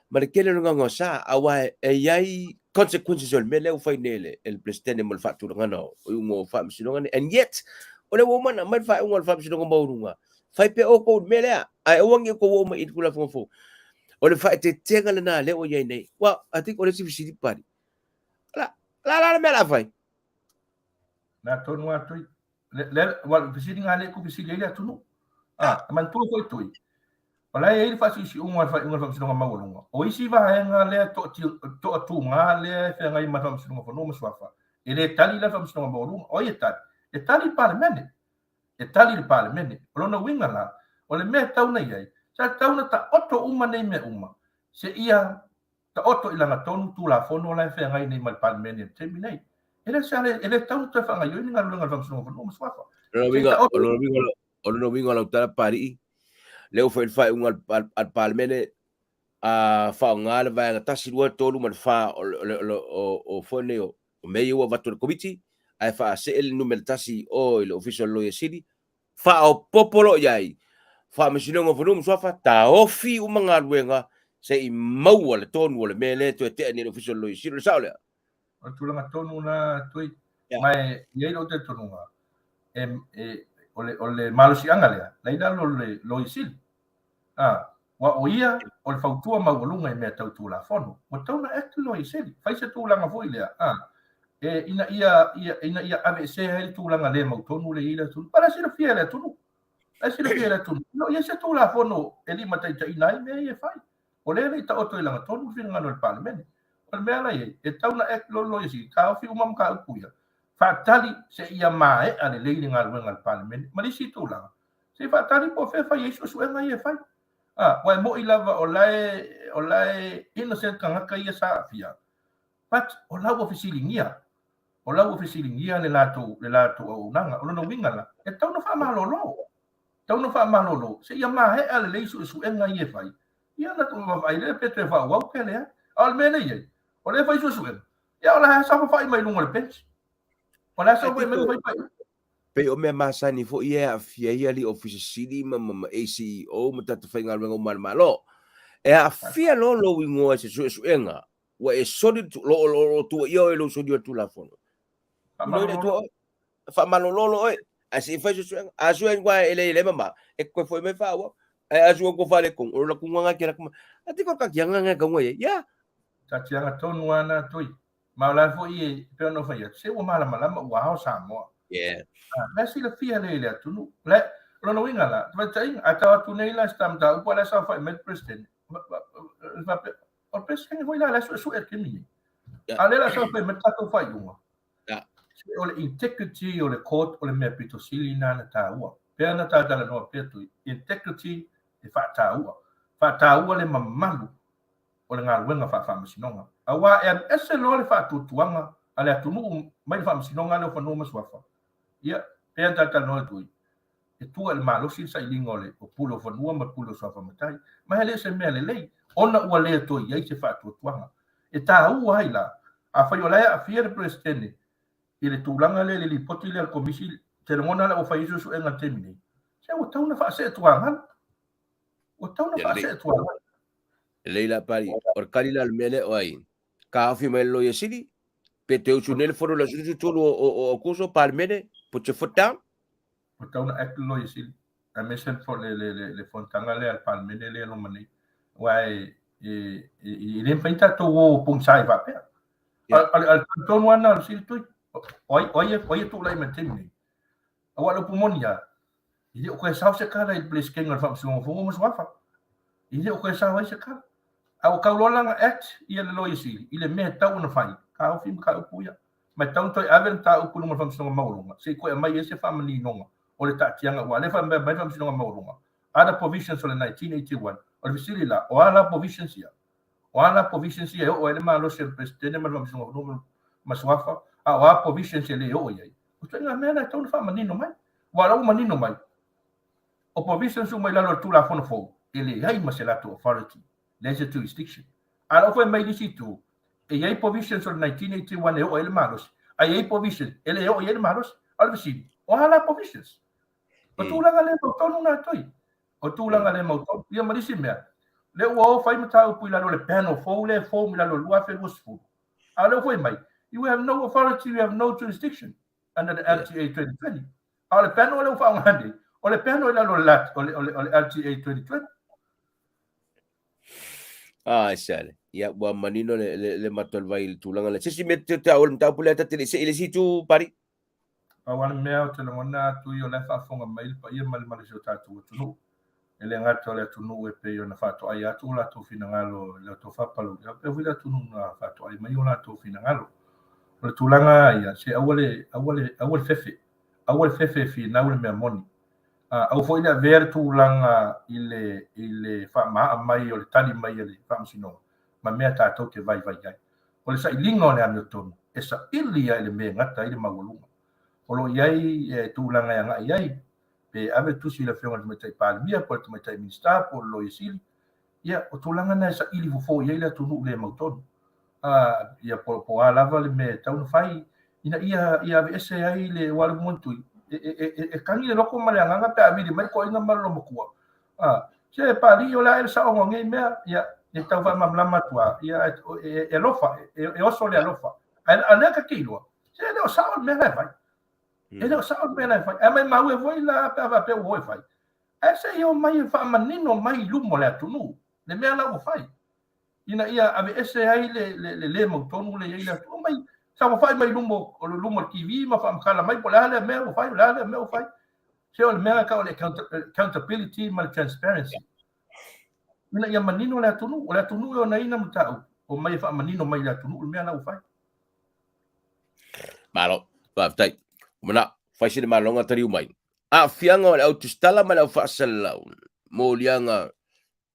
ma le tele o le gaogaosa, aua e i ai consequences o le mea lea ua fai nei e le Peresetene mo le faatulagaga o iuga o Faamasinoga nei. And yet, o lea ua uma ona aumai le faaiuga o le Faamasinoga Maualuga, fai pea outou i le mea lea, ae aua ne i outou oo mai i le Tulafono fou. O le faaeteetega lena lea ua i ai nei. Well, I think o le isi fesili Pali, o le a la le mea o le a fai?
Na tonu atu i Le, le, ua le fesiliga lea ku fesili ai le atunuu. Ah, e manatua foi tui. O la e i ai le faasiusiuga o le faaiuga o le Faamasinoga Maualuga. O isi vaega lea toatuga lea e feagai ma le Faamasinoga Fanua ma Suafa, e le tali la le Faamasinoga Maualuga. O ai e tali? E tali le Palemene. E tali le Palemene. O lona uiga la, o le mea e tatau ona i ai, sa tatau ona taoto uma nei mea uma, seia Taoto i lagatonu Tulafono la e feagai nei ma le Palemene i le taimi nei. E le se e le tatau ona toe faagaoioi ni galuega a le Faamasinoga o Fanua ma Suafa.
O lona uiga, o lona uiga o lau tala Papalii, lea ua fai le faaiuga a le Palemene, a faaaoga le vaega 1, 2, 3 ma le 4 o foi nei o mea ia ua avatu e le Komiti, ae faasee le numera 1 i o i le Ofisa o le Loia Sili, faaopoopo loa i ai Faamasinoga o Fanua ma Suafa, taofi uma galuega se i maua le tonu o le mea lea e toe tea nei le Ofisa o le Loia Sili. O le sao lea?
O le tulaga tonu lena Tui. Ma e i ai lou talitonuga, e, e, o le, o le malosiaga lea, la i lalo o le Loia Sili. A, aua o ia o le fautua maualuga i mea tau Tulafono. Ua tatau ona act le Loia Sili. Fai se tulaga foi lea, a, e, ina ia, ia, ina ia aveesea ai le tulaga le mautonu lea e i ai le atunuu. A o la e silafia e le atunuu. La e silafia e le atunuu. E le o i ai se Tulafono e limataitaiina ai mea ia e fai. O lea e le i taoto i lagatonu le finagalo o le Palemene. O le mea la e i ai, e tatau ona act loa le Loia Sili, taofi uma mataupu ia, faatali seia maea lelei le galuega a le Palemene. Ma le isi tulaga, Se i faatali po o fea e fai ai suesuega ia e fai. A, aua e moni lava o la e, o la e innocent tagata ia sa aafia, but o la ua fesiligia, o la ua fesiligia le latou, le latou auaunaga. O lona uiga la, e tatau ona faamalolo, tatau ona faamalolo seia maea lelei suesuega ia e fai, ia ona vaavaai lea pe toe faaauau pe leai. A o le mea lea e i ai, o lea e fai suesuega, ia o la e saofafai mai luga o le bench. O la e saofafai mai ma fai faaiuga.
Pei o mea masani foi ia e aafia ai alii Ofisa Sili ma ma ACEO ma tagata faigaluega uma a le Malo. E aafia loa lou igoa i se suesuega, ua e soli le lo lo lo tuuaia oe i lou soli o le Tulafono. Faamalolo oe. Faamalolo loa oe. Ae se i fai suesuega. A sue atu e le le mama, e toe foi mai faaauau. Ae a sue atu faaletonu, o lona tuga ke laka mai. A tiko ka tianga ngai kaunga ia. Yeah.
Tatiaga tonu lava na Tui. Ma o la foi e pei ona ou fai atu, se ua malamalama ua ao Samoa.
Yeah.
Ah, la e silafia lea i le atunuu. La, o lona uiga la, tamataiga, a tau atu nei la si ta mataupu, a la e saofai mai le President. Faapea, o le President foi la, la e suesue le taimi nei.
Yeah.
A o lea la saofai mai le tatou faaiuga.
Yeah.
Se o le integrity o le court o le mea pito sili na na taua. Pea na ta talanoa pea tui. Integrity e faataua. Faataua le mamalu o le galuega faafaamasinoga. Aua e alu ese loa le faatuatuaga a le atunuu mai le Faamasinoga lea o Fanua ma Suafa, ia, pei ona talatalanoa atu ai, e tua i le malosi le sailiga o le o pule o fanua ma le pule o suafa matai. Ma e le o se mea lelei, ona ua le toe i ai se faatuatuaga. E taua ai la, afai o la e aafia le Peresetene i le tulaga lea i le lipoti lea a le Komisi, te lagona la ua fai ai suesuega i le taimi nei, se ua tatau ona faasee tuagalu. Ua tatau ona faasee tuagalu.
Lelei la Pali, o le kali la o le mea lea o ai, taofi mai le Loia Sili, pe toe usu nei le fono i le aso 13 o Aokuso, Palemene, put your foot down.
Ua tatau ona act le Loia Sili, aemaise le, le, le, le fonotaga lea a le Palemene lea e loma nei. Aua e, e, e, e le mafai ona tatou o pogisa ai faapea.
Yeah.
A, a, a le tonu lava lena o le Sili Tui. O ai, o ai, o ai e tulai mai i le taimi nei. Aua o le upu moni lava, e le o toe sao se tala i le Peresetene o le Faamasinoga Fono ma Suafa. E le o toe sao ai se tala. A ua tau loa la ona act ia le Loia Sili i le mea e tatau ona fai, taofi mataupu ia. Ma e tatau ona toe ave le mataupu i luma o le Faamasinoga Maualuga se i toe aumai ai se faamaninoga o le taatiaga aua o lea e faapea mai le Faamasinoga Maualuga. Other provisions o le 1981. O le fesili la, o a la provisions ia? O a la provisions ia e oo ai le malosi o le Peresetene ma le Faamasinoga o Fanua ma Suafa, a o a provisions e le oo i ai? O ituaiga mea na e tatau ona faamanino mai. Aua o la ua manino mai, o provisions uma i lalo o le Tulafono fou, e leai ma se latou authority, leai se jurisdiction. A o la ua fai mai i le isi itu, e i ai provisions o le 1981 e oo ai le malosi, a i ai provisions e le oo i ai le malosi. A o le fesili, o a la provisions? O tulaga le mautonu na toi. O tulaga le mautonu. Ia ma le isi mea, lea ua o fai mataupu i lalo o le panel fou lea e form i lalo o le 2020. A o lea ua fai mai, you have no authority, you have no jurisdiction under the LTA 2020. A o le panel lea ua faaaoga nei, o le panel i lalo o le LTA 2020.
Ah, e sale. Ia, ua manino le, le, le mato le vai i le tulaga lea. Se isi mea te te au o le mataupu lea ta te le i see i le isi itu, Pari?
Pau lava le mea ou te lagona atu ia o la e faafofoga mai le paia ma le male o si o tatou atunuu. E le gata o le atunuu e pei ona faatoai atu o latou finagalo i le tofa palauli, a faapea foi le atunuu na faatoai mai o latou finagalo. O le tulaga lava ia, se aua le, aua le, aua le fefe, aua le fefe e finau le mea moni. Aua foi le avea le tulaga i le, i le faamaaa mai o le tali mai a le Faamasinoga ma mea tatou te vaivai ai. O le sailiga o le amiotonu, e saili lava i le mea e gata ai le maualuga. O lo o i ai tulaga e agai i ai, pe ave le tusi i le Afioga i le Tamaitai Palemia po o le Tamaitai Minisita po o le Loia Sili, ia, o tulaga na e saili fofo i ai le atunuu le mautonu. Ia, po o a lava le mea e tatau ona fai ina ia aveese ai le, aua o le Moanitui, e kagi le loto ma le agaga pe a vili mai le toeaina ma le loomatua. Se Papalii, o le a ea le saoga o nei mea? Ia, e tau faamalamalama atu lava, ia, e alofa, e oso le alofa. Ae o lea ta te iloa, se e le o sao le mea la e fai. E le o sao le mea la e fai. Ae maimau e foi la pe a faapea ua o e fai. Ae se i omai e faamanino mai i luma o le atunuu le mea la ua fai, ina ia aveese ai le le mautonu lea e i ai le atunuu. Omai saofafai mai i luma o le luma o le TV ma faamatala mai po o le a lea mea ua fai, o le a lea mea ua fai. Se o le mea e tau o le accountability ma le transparency. Ina ia manino le atunuu, o le atunuu e onaina mataupu, omai e faamanino mai i le atunuu le mea la ua fai.
Malo, faafetai. Ua manao, fai se maloga taliu mai. Aafiaga o le au tusitala ma le au faasalalau, moliaga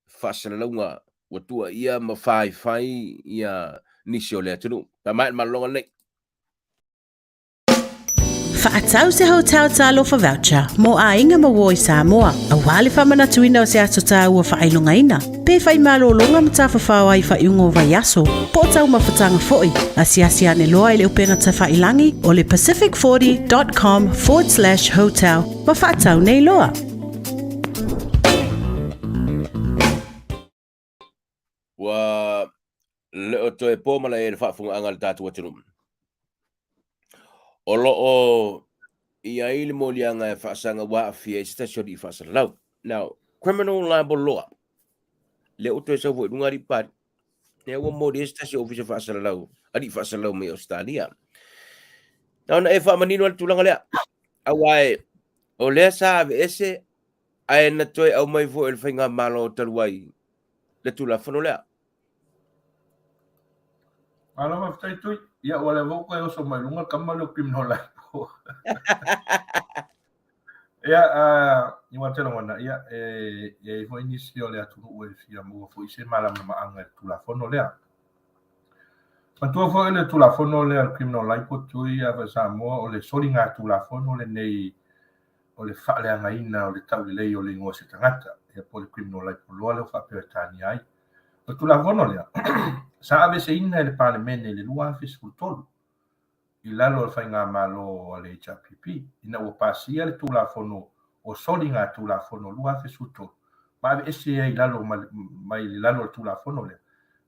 faasalalauga ua tuuaia ma faifai ia nisi o le atunuu. Pe a maea le malologa lenei.
Faatau se Hotel Talofa Voucher mo aiga ma uo i Samoa, aua le faamanatuina o se aso taua faailogaina, pe fai malologa ma tafafao ai i faaiuga o vaiaso, po o taumafataga foi. Asiasi ane loa i le upega tafailangi o le pacific40.com/hotel ma faatau nei loa.
Ua le o toe po malae i le faafofogaaga a le tatou atunuu. O lo o i ai le moliaga e faasaga ua aafia ai se tasi o alii faasalalau. Now, criminal libel law, lea ua toe sau foi i luga alii papalii. Lea ua moli ai se tasi o ofisa faasalalau, alii faasalalau mai Ausetalia. Na ona e faamanino le tulaga lea, aua e, o lea sa aveese ae na toe aumai foi e le faigamalo talu ai le Tulafono lea.
Malo faafetai Tui. Ia ua leva ua toe oso mai luga le tama lea o Criminal Libel. Ia, aua te lagona, ia, e i ai foi nisi o le atunuu e fia maua foi se malamalamaaga i le Tulafono lea. Manatua foi le Tulafono lea o le Criminal Libel Tui a Samoa, o le soligatulafono lenei o le faaleagaina o le taulelei o le igoa o se tagata, ia po o le criminal libel law lea ua faa-Peretania ai. O le Tulafono lea, sa aveeseina e le Palemene i le 2013 i lalo o le faigamalo a le HRPP, ina ua pasia le Tulafono o Soligatulafono 2013 ma aveese ai i lalo mai i lalo o le Tulafono lea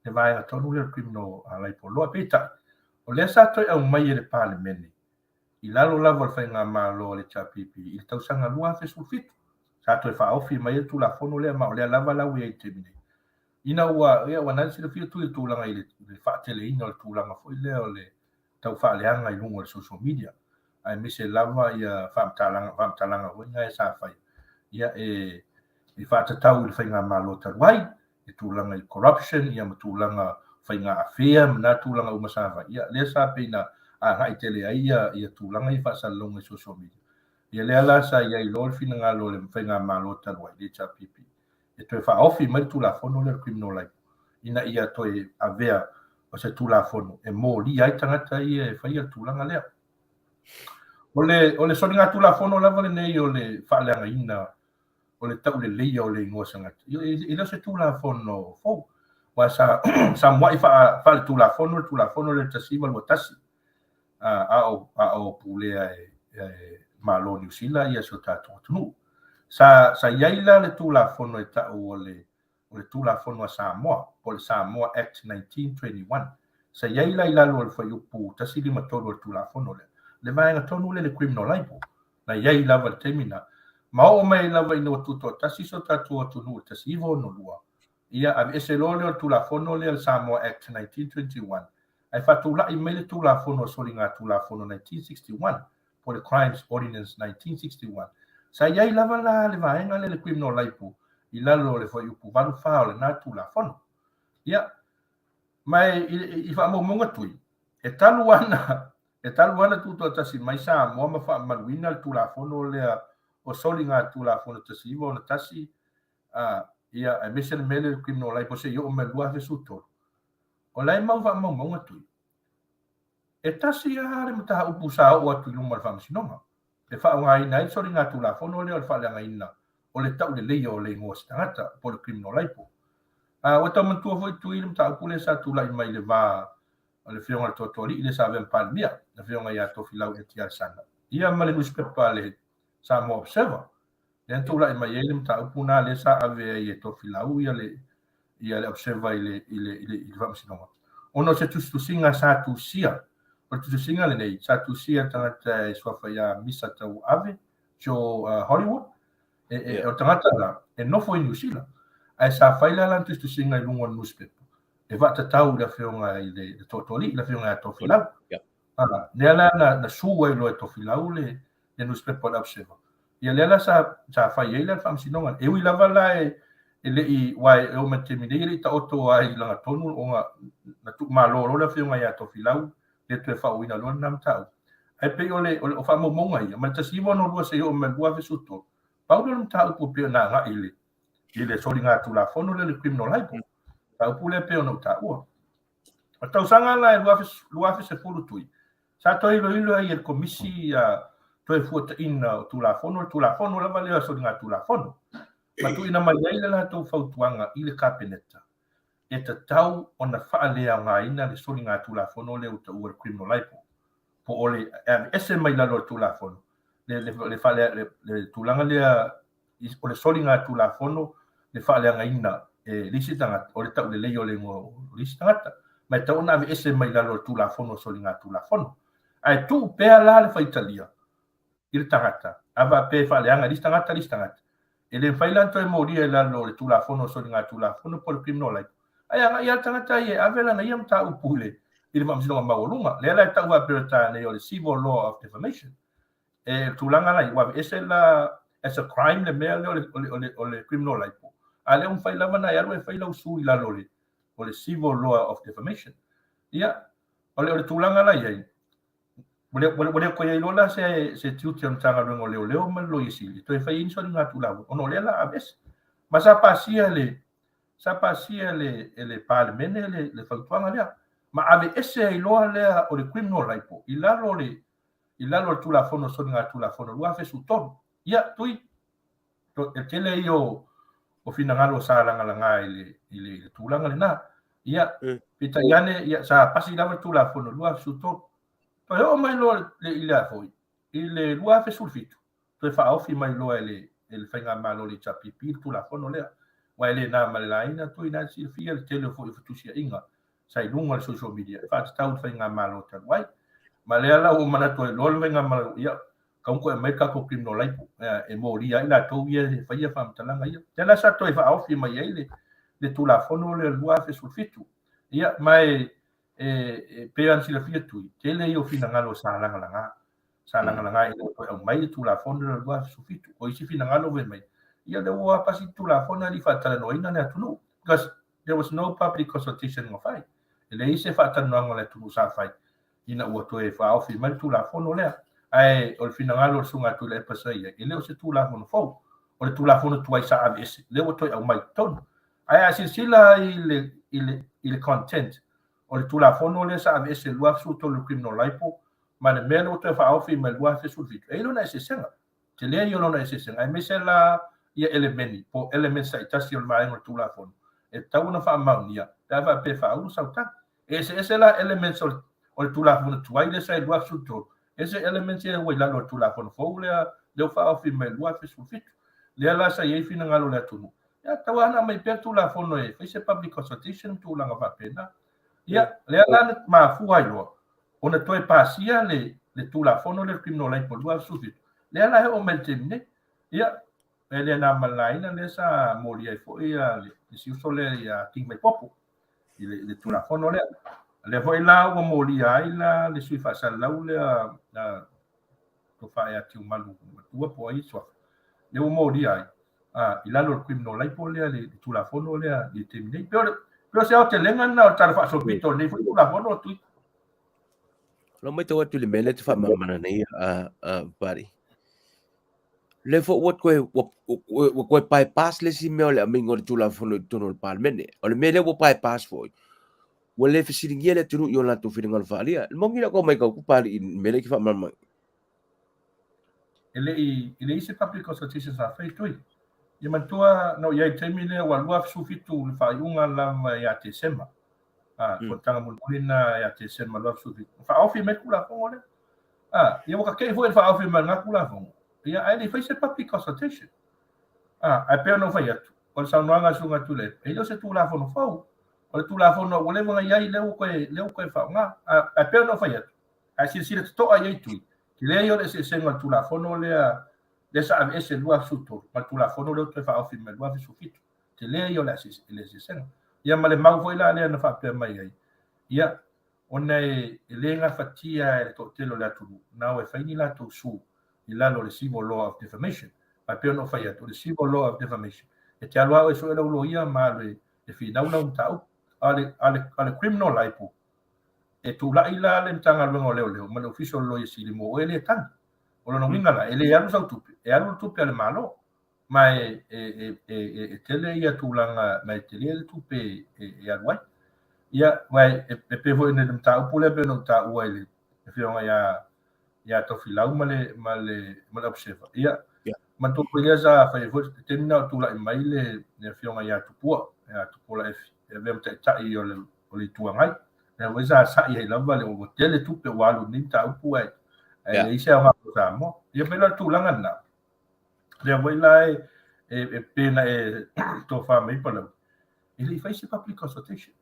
le vaega tonu lea o le criminal libel law. Peitai, o lea sa toe aumai e le Palemene i lalo lava o le faigamalo a le HRPP i le tausaga 2017, sa toe faaofi mai ai le Tulafono lea, ma o lea lava la ua i ai i le taimi nei. Ina ua, ia, ua nai silafia atu i le tulaga i le faateleina o le tulaga foi lea o le tau faaleaga i luga o le social media, aemaise lava ia faamatalaga, faamatalaga foi na e sa fai, ia, e, e faatatau i le faigamalo talu ai, i tulaga i corruption ia ma tulaga faiga afea ma na tulaga uma sa fai, ia lea sa pei na agai tele ai ia, ia tulaga ia faasalalauga i social media. Ia lea la sa i ai loa le finagalo o le Faigamalo talu ai, le HRPP, e toe faaofi mai le Tulafono lea o le Criminal Libel, ina ia toe avea o se Tulafono e molia ai tagata ia e faia le tulaga lea. O le, o le soligatulafono lava lenei o le faaleagaina o le tauleleia o le igoa tagata, e le o se Tulafono fou, aua sa, sa muai faaletulafono le Tulafono lea i le 1921, a o, a o pulea e, e Malo o Niu Sila ia si o tatou atunuu. Sa, sa i ai la le Tulafono e tau o le, o le Tulafono a Samoa, po o le Samoa Act 1921. Sa i ai la i lalo o le fuaiupu 153 o le Tulafono lea, le vaega tonu lea le criminal libel, na i ai lava i le taimi lena. Ma oo mai lava ina ua tutoatasi si o tatou atunuu i le 1962, ia aveese loa lea o le Tulafono lea o le Samoa Act 1921, ae faatulai mai le Tulafono o Soligatulafono 1961, po o le Crimes Ordinance 1961. Sa i ai lava la le vaega lea le criminal libel i lalo o le fuaiupu 84 o lena Tulafono. Ia, ma i faamaumauga tui, e talu ana e talu ana tutoatasi mai Samoa ma faamamaluina le Tulafono lea o Soligatulafono 1961, a, ia, aemaise le mea lea o le criminal libel seia oo mai i le 2013. O la e mau faamaumauga tui. E tasi lava le mataupu sa oo atu i luma o le Faamasinoga e faaaogaina ai le soligatulafono lea o le faaleagaina o le tauleleia o le igoa o se tagata po o le criminal libel. A ua tau manatua foi Tui le mataupu lea sa tulai mai i le va o le Afioga i le Toatoalii lea sa avea ma Palemia, le Afioga ia Tofilau Eti Alesana, ia ma le nusipepa a le Samoa Observer. Lea na tulai mai ai le mataupu lena lea sa ave ai e Tofilau ia le ia le Observer i le, i le, i le, i le Faamasinoga. Ona o se tusitusiga sa tusia, o le tusitusiga lenei, sa tusia e tagata e suafa ia Misa Tauave, Joe Hollywood, e, e, yeah. o le tagata la, e nofo i Niu Sila, ae sa fai la lana tusitusiga i luga o le newspaper, e vaatatau i le afioga i le, le Toatoalii, le afioga ia Tofilau. Yeah. Ah, lea la na, na sue ai loa e Tofilau le, le newspaper o le Observer. Ia lea la sa, sa fai ai la le faamasinoga. E ui lava la e, e le i, aua e oo mai i le taimi nei e le i taoto ai i lagatonu ona na tuumalo loa le afioga ia Tofilau le toe faaooina loa lena mataupu. Ae pei o le, o le o faamaumauga ia, mai le 1962 seia oo mai i le 2013, pau lea o le mataupu e pei ona agai i le, i le soligatulafono lea o le criminal libel. Mataupu lea e pei ona ou taua. O le tausaga la e 2010 tui, sa toe iloilo ai e le Komisi a Toefuataiga o Tulafono, le Tulafono lava lea o Soligatulafono, ma tuuina mai ai le latou fautuaga i le Kapeneta e tatau ona faaleaogaina le soligatulafono lea ua taua le criminal libel, po o le aveese mai lalo o le Tulafono le, le, le, faale, le, le tulaga lea o le soligatulafono le faaleagaina e le isi tagata, o le taulelei o le igoa o le isi tagata, ma e tatau ona aveese mai lalo o le Tulafono o Soligatulafono. Ae tuu pea la le faitalia i le tagata, a faapea e faaleaga e le isi tagata le isi tagata, e le mafai la ona toe molia i lalo o le Tulafono o Soligatulafono po o le Criminal Libel, ae agai lava le tagata ia e ave lana ia mataupu i le i le Faamasinoga Maualuga. Lea la e tau faa-Peretania nei o le Civil Law of Defamation. E tulaga la ua aveese la as a crime le mea lea o le, o le, o le, o le criminal libel. A lea ua mafai lava ona e alu e fai lau sue i lalo o le, o le civil law of defamation. Ia, o le, o le tulaga la i ai, ua le, ua le toe i ai loa la se, se tiute o le Matagaluega o Leoleo ma le Loia Sili e toe fai ai ni soligatulafono, ona o lea la aveese. Ma sa pasia le, sa pasia le, e le Palemene le, le fautuaga lea, ma aveese ai loa lea o le criminal libel i lalo o le, i lalo o le Tulafono o Soligatulafono 2013. Ia, Tui, e tele ia o, o finagalo sa lagalaga i le, i le, i le tulaga lena. Ia, peitai ane, ia, sa pasi lava le Tulafono 2013. Toe oo mai loa le, i le a foi, i le 2017, toe faaofi mai loa e le, e le Faigamalo le HRPP le Tulafono lea. Aua e le na ma le laina, Tui, na e silafia le tele foi o fetusiaiga sa i luga o le social media e faatatau i le faigamalo talu ai. Ma lea la ua manatu ai loa le faigamalo, ia, kaunto e aumai le tatou criminal libel e molia ai latou ia e faia faamatalaga ia. Lea la sa toe faaofi mai ai le, le Tulafono lea o le 2017. Ia, ma e, e, e pei ona silafia Tui, tele ia o finagalo sa lagalaga. Sa lagalaga ina ua toe aumai le Tulafono lea o le 2017. O isi finagalo fai mai, ia lea ua pasi le Tulafono e le i faatalanoaina le atunuu. Because There was no public consultation na fai. E leai se faatalanoaga a le atunuu sa fai ina ua toe faaofi mai le Tulafono lea. Ae o le finagalo o le Susuga Tuilaepa sa i ai, e le o se Tulafono fou, o le Tulafono tuai sa aveese, lea ua toe aumai i totonu. Ae a silasila i le, i le, i le content o le Tulafono lea sa aveese i le 2013 le Criminal Libel ma le mea lea ua toe faaofi mai i le 2017, e i ai lona eseesega. Tele ia o lona eseesega, aemaise la ia elemeni po o elements taitasi o le vaega o le Tulafono e tatau ona faamaonia pe a faapea e faaulu sau tagi. E eseese la elements o le, o le Tulafono tuai lea sa i 2013, ese elements ia ua i lalo o le Tulafono fou lea, lea ua faaofi mai i le 2017. Lea la sa i ai finagalo o le atunuu, ia tatau lava ona aumai pea le Tulafono e fai se public consultation ma tulaga faapena. Ia, lea la na mafua ai loa ona toe pasia le, le Tulafono lea o le Criminal Libel 2017, lea la e oo mai i le taimi nei. Ia, e le na ma le laina lea sa molia ai foi le isi uso lea ia King Maipopo i le, i le Tulafono lea. Lea foi la ua molia ai la le sui faasalalau lea Tofa ia Tiumalu Matua po o ai suafa, lea ua molia ai i lalo o le Criminal Libel lea, le Tulafono lea i le taimi nei. Pei o, pei o se aotelega lena o le Tala Faasolopito o lenei foi Tulafono o Tui.
Lo mai tau atu i le mea lea te faamalamalama nei a a Pari. Le foi ua toe ua, ua toe bypass le isi mea o le aumaiga o le Tulafono i totonu o le Palemene. O le mea lea ua bypass foi, ua le fesiligia le atunuu i o latou finagalo faaalia. Le moni lau mai kau Pari i le mea lea ke faamalamalama.
E le i e le i se public consultation sa fai Tui. Ia manatua na ou i ai i le taimi lea ua 2017 le faaiuga lava ia Tesema. A, fonotaga mulimuli lena ia Tesema 2017. Na faaofi mai le Tulafono lea. A, ia ua tate'i foi le faaofi mai o lena Tulafono. Ia ae le i fai se public consultation. A, ae pei ona ou fai atu, o le saunoaga a le Susuga Tuilaepa, e le o se Tulafono fou. O le Tulafono ua leva ona i ai lea ua toe, lea ua toe faaaoga. A, ae pei ona ou fai atu, a e silasila totoa i ai Tui, tele ia o le eseesega o le Tulafono lea lea sa aveese i le 2013 ma le Tulafono lea ua toe faaofi mai i le 2017. Tele ia o le eseesega. Ia ma le mau foi la lea na faapea mai ai, ia, ona e le gafatia e le toatele o le atunuu na o e fai ni latou sue i lalo o le Civil Law of Defamation. Ae pei ona ou fai atu, o le Civil Law of Defamation, e te alu lava oe e sue lau loia ma alu e finau lau mataupu. A o le, a le, a le criminal libel, e tulai la le Matagaluega o Leoleo ma le Ofisa o le Loia Sili mo oe e le tagi. O lona uiga la, e le alu sau tupe, e alu le tupe a le Malo. Ma e, e, e, e, e tele ia tulaga, ma e tele le tupe e, e alu ai. Ia, ma e, e, e pei foi i le mataupu lea pei ona ou taua i le afioga ia, ia Tofilau ma le, ma le, ma le Observer. Ia, yeah. manatua foi lea sa fai ai foi le taimi na o tulai mai le, le afioga ia Tupua, ia Tupuola Efi, e avea ma taitai o le, o le Itu Agai. Lea foi sa sa'i ai lava le ua tele tupe ua alu i lenei mataupu ae, ae yeah. leai se aoga o Samoa. Ia pei la le tulaga lena. Lea foi la e, e, e pei ona e tofa mai Palauli, e le i fai se public consultation.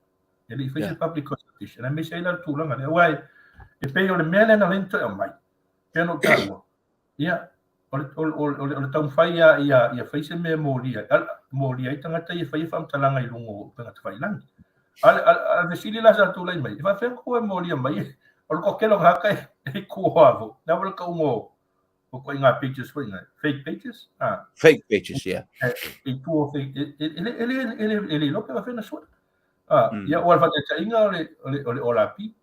E le i fai se public consultation. Aemaise ai la le tulaga lea. Aua e, e pei o le mea lea na ala ai ona toe aumai, pei ona ou taua, ia, o le, o le, o le, o le taumafai ia, ia, ia fai se mea e molia, molia ai tagata ia e fai faamatalaga i luga o upega tafailagi. A le, a le fesili la sa tulai mai, e faafefea ona tou e molia mai, o le toatele o tagata e, e tua avo, le a le tauga o, o ituaiga pages foi nei, fake pages, ah.
Fake pages, yeah.
E, e tua o fake, e, e, e, le, e, le, e, le, e le iloa pe faafefea ona sue. Ah, ia, ua le faataitaiga o le, o le, o le Olapi,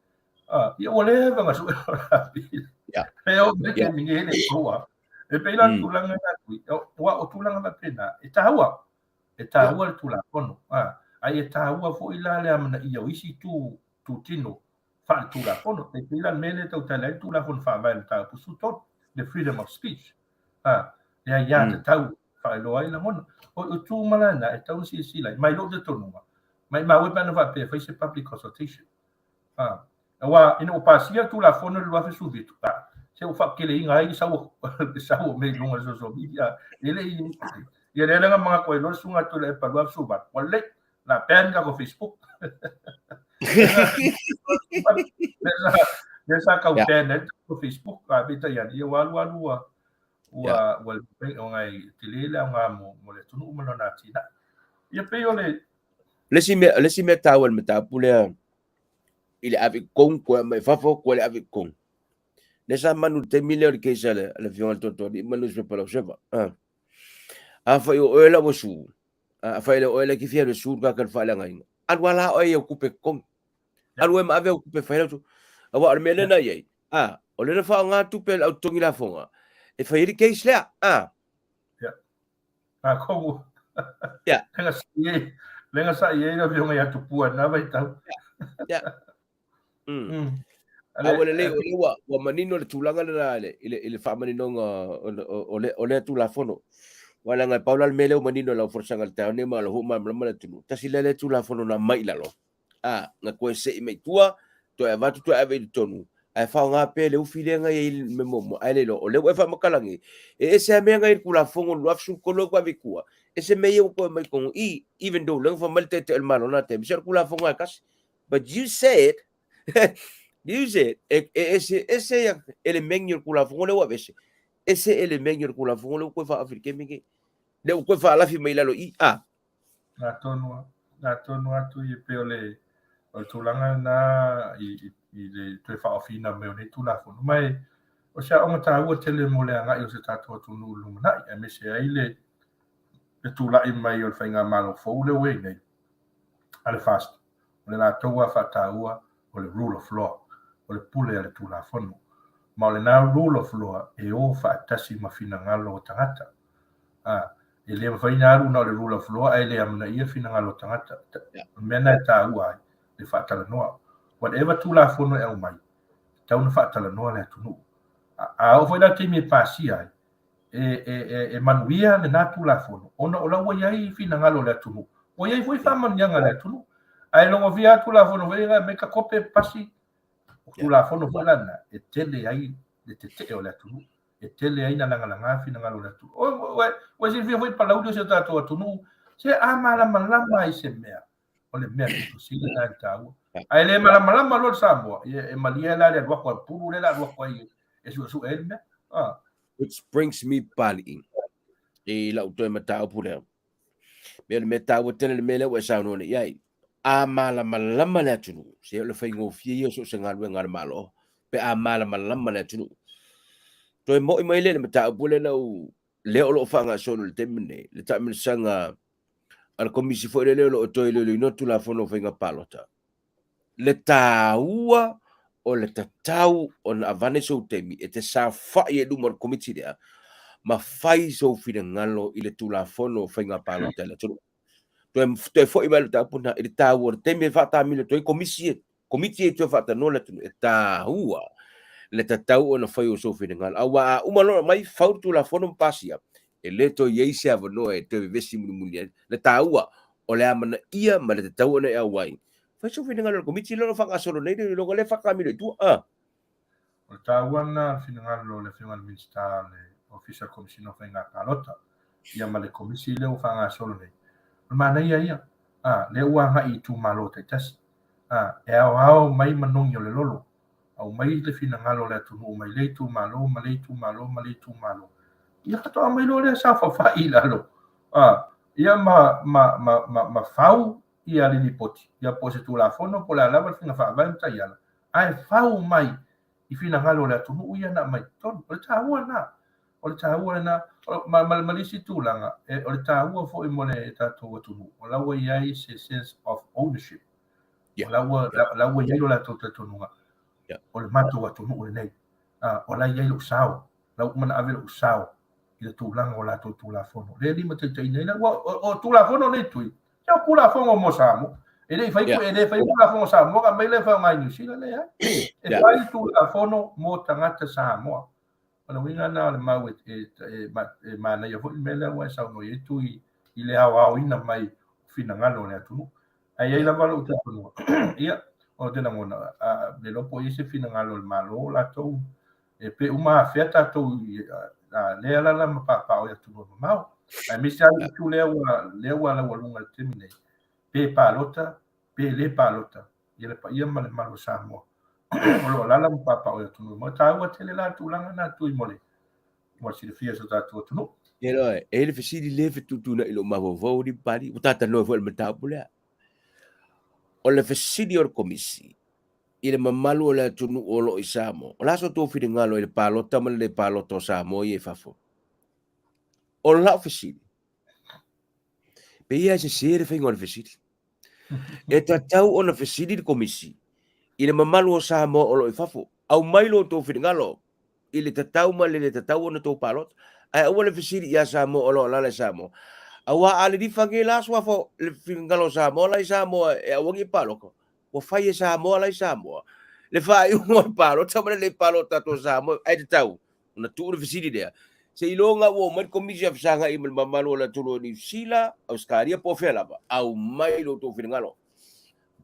ah, ia ua leva ona sue Olapi.
Yeah.
E o me te mingi hele ua. E pei la tulaga na tui. Ua o tulaga faapena. E taua. E taua le Tulafono. Ah, ai e taua foi la le amanaia o isi tu tu tino faaletulafono. E pei la le mea lea e tautala ai le Tulafono Faavae o le Mataupu 13, le freedom of speech. Ha, le aiatatau faailoa ai lagona. O, o tu uma la na e tatau ona silasila ai. Mai lou talitonuga, maimau e pe ana faapea e fai se public consultation. Ha, aua ina ua pasia le Tulafono i le 2017, ha, se ua faapakeleina ai le sau, le sau o mea i luga o le social media. E le i, ia lea na manatu ai loa le susuga Tuilaepa 2018, ua lelei, la ban tatou Facebook. Lea sa tau ban ai tatou Facebook, a peitai ane, ia ua alu alu ua ua ua ona e tele le aoga mo mo le atunuu ma lona atinae. Ia pei o le
Le isi mea, le isi mea taua i le mataupu lea i le ave i totonu, toe aumai i fafo, toe le ave i totonu. Lea sa manu i le taimi lea o le case a le, a le afioga i le Toetoalii ma le newspaper lau Seva. Ah. Afai o oe la ua sue, afai le o oe la e te fia alu e sue le tagata i le faaleagaina, alu lava la oe i au tupe totogi. Alu oe ma ave au tupe e fai ai lau sue. Aua o le mea lea na i ai, a, O lea na faaaoga tupe a le au totogi lafoga e fai ai le case lea. Ah.
Ia. Atonu.
Ia.
Lea na sa'i ai le afioga ia Tupua i lena vaitau.
Ia. A ua lelei, o lea ua manino le tulaga lena i le faamaninoga o lea Tulafono. Aua leaga e pau la le mea lea ua manino i lau folasaga i le taeao nei ma o lea foi ua malamalama le atunuu, tasi lea Tulafono na aumai i lalo, a, na toe sei mai tua, toe avatu toe ave i totonu, ae faaaoga pea le ufi lea na i ai i le mea muamua, ae le iloa, o lea ua e faamatala nei, e ese lava mea na i le Tulafono 2013 lea ua ave i tua, ese mea ia ua toe aumai i totonu i i, even though lea na fai mai le Taitai o le Malo i lena taimi, se o le Tulafono lava e tasi. But you said, you said, e ese ese ia elemeni o le Tulafono lea ua aveese, ese elemeni o le Tulafono lea ua toe faaofi i le taimi lenei, lea ua toe faalafi mai i lalo i i, a.
Na tonu, na tonu atu i pei o le, o le tulaga lena i le toe faaofiina mai o nei Tulafono. Ma e, o se aoga taua tele mo le agai o se tatou atunuu i le lumanai, aemaise ai le, le tulai mai o le faigamalo fou lea ua i ai nei, a le FAST, o le latou lava faataua o le rule of law, o le pule a le Tulafono. Ma o lena rule of law e o faatasi ma finagalo o tagata. A, e le mafai ona alu na o le rule of law ae le amanaia finagalo o tagata. O le mea lena e taua ai le faatalanoa. Whatever Tulafono e aumai, e tatau ona faatalanoa le atunuu. A oo foi la le taimi e pasia ai, e, e, e, e manuia lena Tulafono, ona o la ua i ai finagalo o le atunuu. Ua i ai foi faamanuiaga a le atunuu. Ae logofia lava Tulafono foi lea, aumai ka kope pasi, o Tulafono foi la lena, e tele ai le tetee o le atunuu, e tele ai na lagalaga finagalo o le atunuu. Ua silafia foi Palauli o si o tatou atunuu, se a malamalama i se mea, o le mea pito sili lena i taua. Ae le malamalama loa le Samoa, ia e malie la le alu atu a le pulu lea o le a alu atu ai e suesue ai le mea.
Ah. Which brings me Papali'i i lau toe mataupu lea. Me o le mea taua tele le mea lea ua e saunoa nei i ai. A malamalama le atunuu, se o le faigofie ia o so o se galuega a le Malo, pe a malamalama le atunuu. Toe mo'i mai lea i le mataupu lea na ou lea o lo o faagasolo i le taimi lenei, le taamilosaga a le Komisi foi lele o lo o toe iloiloina Tulafono o Faiga Palota, le taua o le tatau ona avane sou taimi e te saofai ai i luma o le Komiti lea ma fai sou finagalo i le Tulafono o Faiga Palota i le atunuu. Toe, toe foi mai le mataupu lena i le taua o le taimi e faatamilo atu ai Komisi e Komiti e toe faatalanoa le atunuu, e taua le tatau ona fai o sou finagalo. Aua a uma loa ona aumai, fau le Tulafono ma pasia, e le toe i ai se avanoa e toe vevesi mulimuli ai. Le taua o le amanaia ma le tatau ona e auai. Fai sou finagalo i le Komiti lea o lo o faagasolo nei le iloiloga lea e faakamilo i tua.
A. O le taua lena o le finagalo o le Afioga i le Minisita o le Ofisa o le Komesina o Faiga Palota, ia ma le Komisi lea ua faagasolo nei. O le manaia ia, a, lea ua agai i itumalo taitasi. A, e aoao mai manogi o le lolo, aumai le finagalo o le atunuu mai lea itumalo ma lea itumalo ma lea itumalo. Ia faatoa aumai loa lea saofafai i lalo, a, ia ma, ma, ma, ma, ma fau ia le lipoti, ia po o se Tulafono po o le a lava le faiga faavae ma taiala, ae fau mai i finagalo o le atunuu ia na aumai i totonu. O le taua lena. O le taua lena. Ma, ma, ma le isi tulaga, e, o le taua foi mo le tatou atunuu, o la ua i ai se sense of ownership. O la ua, la ua i ai lo latou talitonuga. O le matou atunuu lenei. O la i ai lou sao. La ua uma ona ave lou sao i le tulaga o latou Tulafono. Lea e limataitaiina ai la, ua, o, o Tulafono nei Tui, se o Tulafono mo Samoa. E le i fai, e le fai Tulafono Samoa, ka aumai lea e faaaoga i Niu Sila, leai. E fai Tulafono mo tagata Samoa. O le uiga lena o le mau e, e, e, e manaia foi le mea lea ua e saunoa i ai Tui i le aoaoina mai o finagalo o le atunuu. Ae i ai lava lou talitonuga, ia, ou te lagona, a, le iloa po o i ai se finagalo o le Malo latou, e pe uma afea tatou i a, lea alaala ma papaaao i atunuu e mamao. Aemaise lava le itu lea ua, lea ua laualuga i le taimi nei, pe palota, pe le palota, ia le paia ma le mamalu o Samoa o lo o alaala ma papaaao i atunuu e mamao. E taua tele la le tulaga lena Tui mo le, mo le silafia e si o tatou atunuu.
Ia loa, e i ai le fesili lea e fetuutuunai i lou mafaufau alii Papalii, ua ta talanoa foi i le mataupu lea. O le fesili o le Komisi i le mamalu o le atunuu o lo o i Samoa, o le a so outou finagalo i le palota ma le le palota o Samoa ia i fafo? O lau fesili, pei lava e sese le faiga o le fesili. E tatau ona fesili le Komisi i le mamalu o Samoa o lo o i fafo. Aumai lo outou finagalo i le tatau ma le le tatau ona tou palota. Ae aua le fesili ia Samoa o lo o alaala i Samoa. Aua a lilifa nei la suafa le finagalo o Samoa la i Samoa e aua ne i palota, ua fai e Samoa la i Samoa le faaiuga o le palota ma le le palota atu o Samoa. Ae tatau ona tuu le fesili lea, seiloga ua omai le Komisi a Fesagai ma le mamalu o le atunuu o Niu Sila, Ausetalia po o fea lava, aumai lo outou finagalo.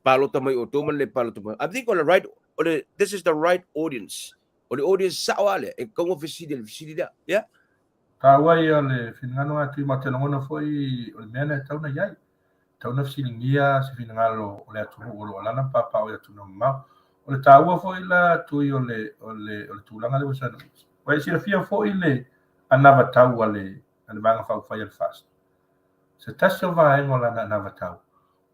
Palota mai outou ma le le palota mai. I think o le right, o le, this is the right audience. O le audience sao lava lea, e tatau ona fesili i le fesili lea. Yeah.
Taua ia le finagalo a Tui ma te lagona foi o le mea lea e tatau ona i ai. E tatau ona fesiligia se finagalo o le atunuu o lo o alaala ma papaaao i atunuu mamao. O le taua foi la Tui o le, o le, o le tulaga lea ua saunoa i ai. Ua e silafia foi le anavatau a le, a le Vaega Faaupufai a le FAST. Se tasi o vaega o lana anavatau,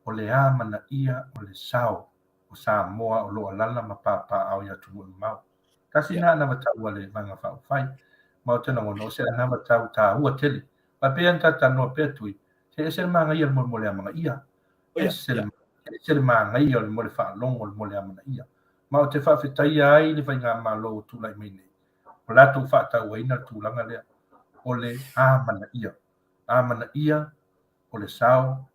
o le amanaia o le sao o Samoa o lo o alaala ma papaaao i atunuu e mamao. Tasi lena anavatau a le Vaega Faaupufai, ma ou te lagona o se anavatau taua tele. Aua e pei lava ona ta talanoa pea Tui, se ese le manaia o le mea mo le amanaia. Ese le, ese le manaia o le mea o le faalogo o le mea o le amanaia. Ma ou te faafetaia ai le Faigamalo ua tulai mai nei, ua latou faatauaina le tulaga lea o le amanaia. Amanaia o le sao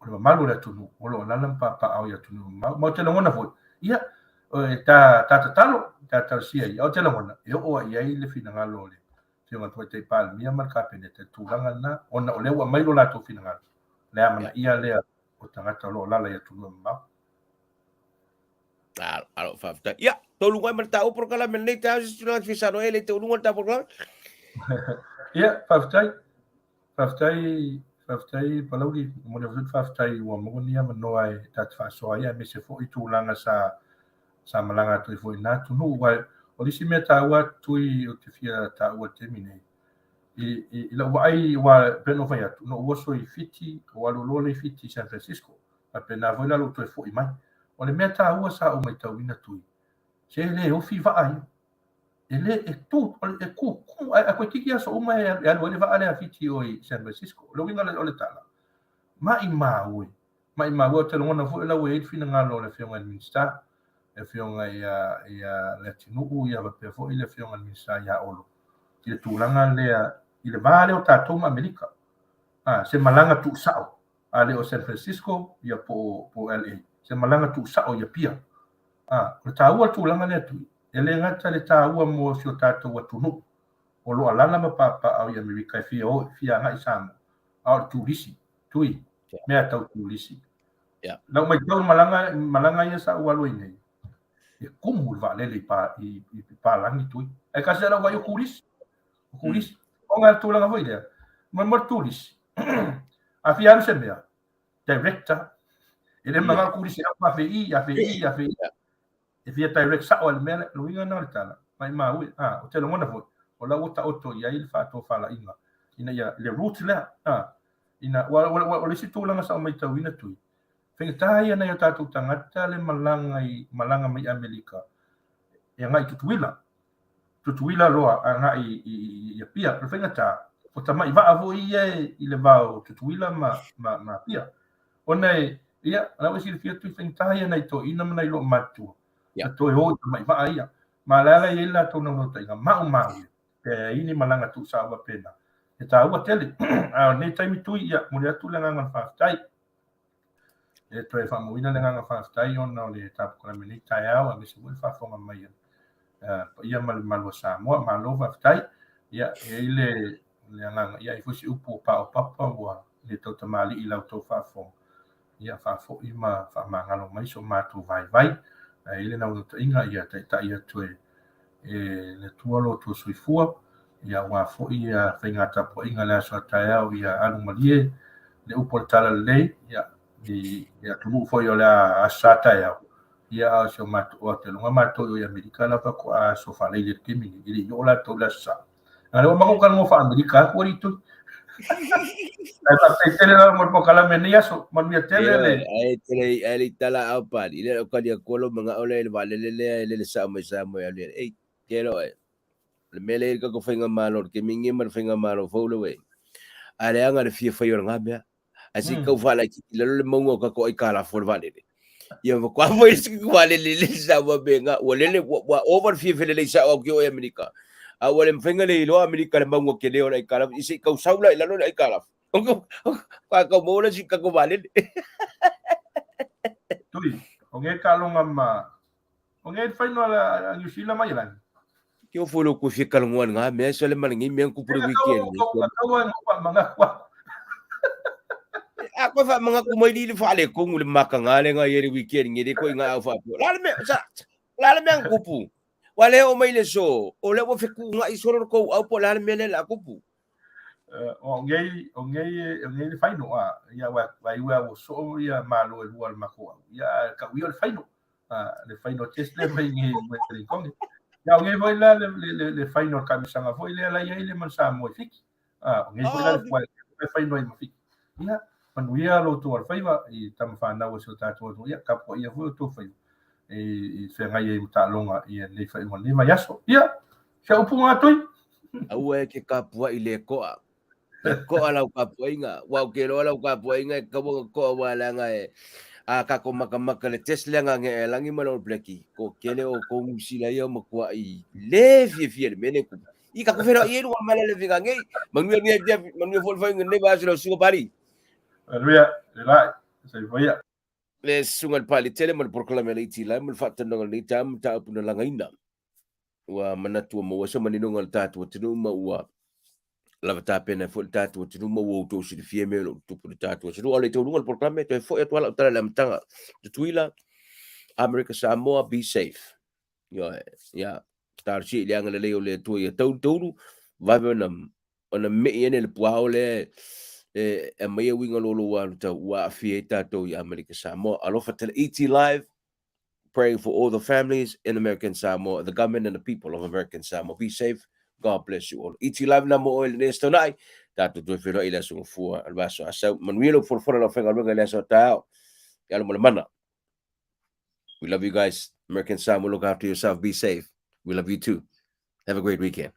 o le mamalu o le atunuu o lo o alaala ma papaaao i atunuu mamao. Ma ou te lagona foi, ia, e ta, ta tatalo, ta talosia ia, ou te lagona, e oo lava i ai le finagalo o le Afioga i le Tamaitai Palemia ma le Kapeneta i le tulaga lena, ona o lea ua aumai lo latou finagalo, le amanaia lea o tagata o lo o alaala i atunuu mamao.
Alo, alo, faafetai. Ia, taunuuga ai ma le taua polokalame lenei taeao, se tulaga te fia saunoa ai, e le taunuuga le taua polokalame.
Ia, faafetai. Faafetai, faafetai Palauli, momoli atu foi le faafetai ua maua ni avanoa e ta te faasoa ai aemaise foi tulaga sa sa malaga atu ai foi i na atunuu. Aua o le isi mea taua Tui ou te fia taua i le taimi nei, i, i, i lau vaai, aua e pei ona ou fai atu, na ou oso i Fiti, ou alu loa lea i Fiti i San Francisco, faapena foi la lou toe foi mai. O le mea taua sa ou matauina Tui, se le ofi vaa ia. E le, e tu, e ku, ku, a toeitiiti aso uma e alu ai le vaa lea a Fiti i o i San Francisco. O le uiga o le tala, maimau e, maimau e, ou te lagona foi o la ua i ai le finagalo o le Afioga i le Minisita, le Afioga ia, ia Leatinuu, ia faapea foi le Afioga i le Minisita ia Olo, i le tulaga lea, i le va lea o tatou ma Amerika. A, se malaga tuusao, a le o San Francisco, ia po o, po o LA, se malaga tuusao i Apia. A, o le taua o le tulaga lea Tui, e le gata le taua mo si o tatou atunuu o lo o alaala ma papaaao i Amerika e fia o, e fia agai i Samoa, a o le turisi, Tui, mea tau turisi.
Yeah.
Lau matau i malaga, malaga ia sa ou alu ai nei, e kumu le vaalele i, pa, i, i, i Palagi, Tui. Ae kasi lau vaai o turisi, o turisi. O ngā tulaga foi lea, mo mo le turisi, a fia alu se mea, director, e le manao turisi e afe i, afe i, afe i. E fia direct sao ai le mea lea, le uiga lena o le tala, maimau e, a, ou te lagona foi, o la ua taoto i ai le faatofalaiga, ina ia, le route lea, a, ina, ua, ua, ua, o le isi tulaga sa ou matauina Tui, faigata ia nai o tatou tagata le malaga i, malaga mai Amerika, e agai i Tutuila, Tutuila loa agai i, i, i Apia. O le faigata, o tamai vaa foi ia e, i le va o Tutuila ma, ma, ma Apia. Ona e, ia, o la ua silafia atu i faigata ia nai toeaiina ma nai loomatutua, na toe o i tamai vaa ia. Ma o le ala e i ai le latou naunautaiga, maumau ia, pe ai ni malaga tuusao faapena. E taua tele. A o lenei taimi Tui, ia, momoli atu le agaga o le faafetai. E toe faamauina le agaga faafetai ona o le taputapu i lenei taeao aemaise foi le faafofoga mai a le paia ma le mamalu o Samoa. Malo faafetai. Ia, e i ai le le agaga, ia ai foi se upu o paopapa ua le tautamalii i la outou faafofoga. Ia faafoi ma faamagalo mai so matou vaivai. Ae i ai le naunautaiga ia taitai atu e e le Atua lo outou soifua, ia aua foi ia faiga tapuaiga i le aso a taeao, ia alu malie le upu o le talalelei, ia i le atunuu foi o le a Aso Sa taeao, ia a o si o matou, o te luga matou i Amerika la faatoa aso faalaile i le taimi nei, e le i oo latou i le Aso Sa. A lea ua matou talanoa faa-Amerika atu alii Tui. Ae faafetai tele lava mo le polokalame i lenei aso. Manuia tele le...
Ae tele ae le i tala au pali. Ile o kali atu lo manga ole le vaalele lea e lele sao mai Samoa e alu i ai. Ei, ke loa e. O le mea lea i le tatou faigamalo, le taimi nei ma le faigamalo fou le ua i ai. A leaga le fia fai o lena mea. Ae se i tau faalaitiiti i lalo le mauga o tatou aitalafu o le vaalele. Ia ma kwa foi si kwa le le le sa wa benga ua lele ua over fia fele le sa au ki o Amerika. A ua le mfenga le iloa Amerika le maunga ke leo le aikala i se kau saula i lalo le aikala. Kwa kau mo le si ka ko vale.
Tui, o nge ka longa ma o nge whainoa la a New Zealand mai lan.
Ke o folo ko fia kalongoa nga mea sa le malangi mea ku pure weekend.
Kau ai mo manga kwa.
A ko fa manga ku mai li fa le kongu le maka nga le nga ye weekend ngi le ko inga au fa. La le me sa la le mea kupu. Wa le o mai le so o le o fe ku nga i solo ko au po la le mea le la kupu.
O ngei o ngei o ngei le whainoa ia wa wa iwa o so ia malo e lua le mako au. Ia ka ui o le whainoa. Le whainoa test le mai ngei le kongi. Ia o ngei foi la le le le whainoa kamisanga foi le la ia le man sa mo fiki. O ngei foi la le le whainoa i mafiki. Ia manuia lo to al whaiwa i tama whanau o se o tātou atu. Ia kapua ia foi o tō whaiwa. I whengai e mata longa i nei whaiwa nei mai aso. Ia, se upu ngā tui.
Aua e ke kapua i le koa. E koa lau kapuaiga. Wa o ke loa lau kapuaiga e kaua koa wa langa e a ka ko maka maka le test le nga nge e langi ma lo bleki. Ko kele o ko musila ia ma kua i le fia fia le mene ku. I ka ku fero i eru ma le vinga nge. Manuia nge dia manuia fo fo nge ba so sugo pari.
Manuia, le lai, se voia.
Le suga le pali tele ma le porokalame le iti lai ma le faatanoga lenei taeao mataupu na lagaina. Ua manatu ua maua se maninoga o le tatou atunuu ma ua lava tapena ai foi le tatou atunuu ma ua outou silafia mea o lo o tutupu i le tatou atunuu. A o le i taunuuga o le porokalame, toe foi atu lava lau tala i le amataga. Tutuila, Amerika Samoa, be safe. Ioe, ia, talosia i le agalelei o le Atua ia taulu taulu, vave ona ona me'i ane le puao lea e aumaia uiga lolo ua alu tau ua aafia ai tatou i Amerika Samoa. Alofa tele ET Live, praying for all the families in American Samoa, the government and the people of American Samoa. Be safe. God bless you all. ET Live na mo oe lenei aso taunai. Tatou toe feiloai i le aso gafua o le vaiaso asau. Manuia lou folafola lau faigaluega i le aso taeao. Ia alo ma le mana. We love you guys. American Samoa, look after yourself. Be safe. We love you too. Have a great weekend.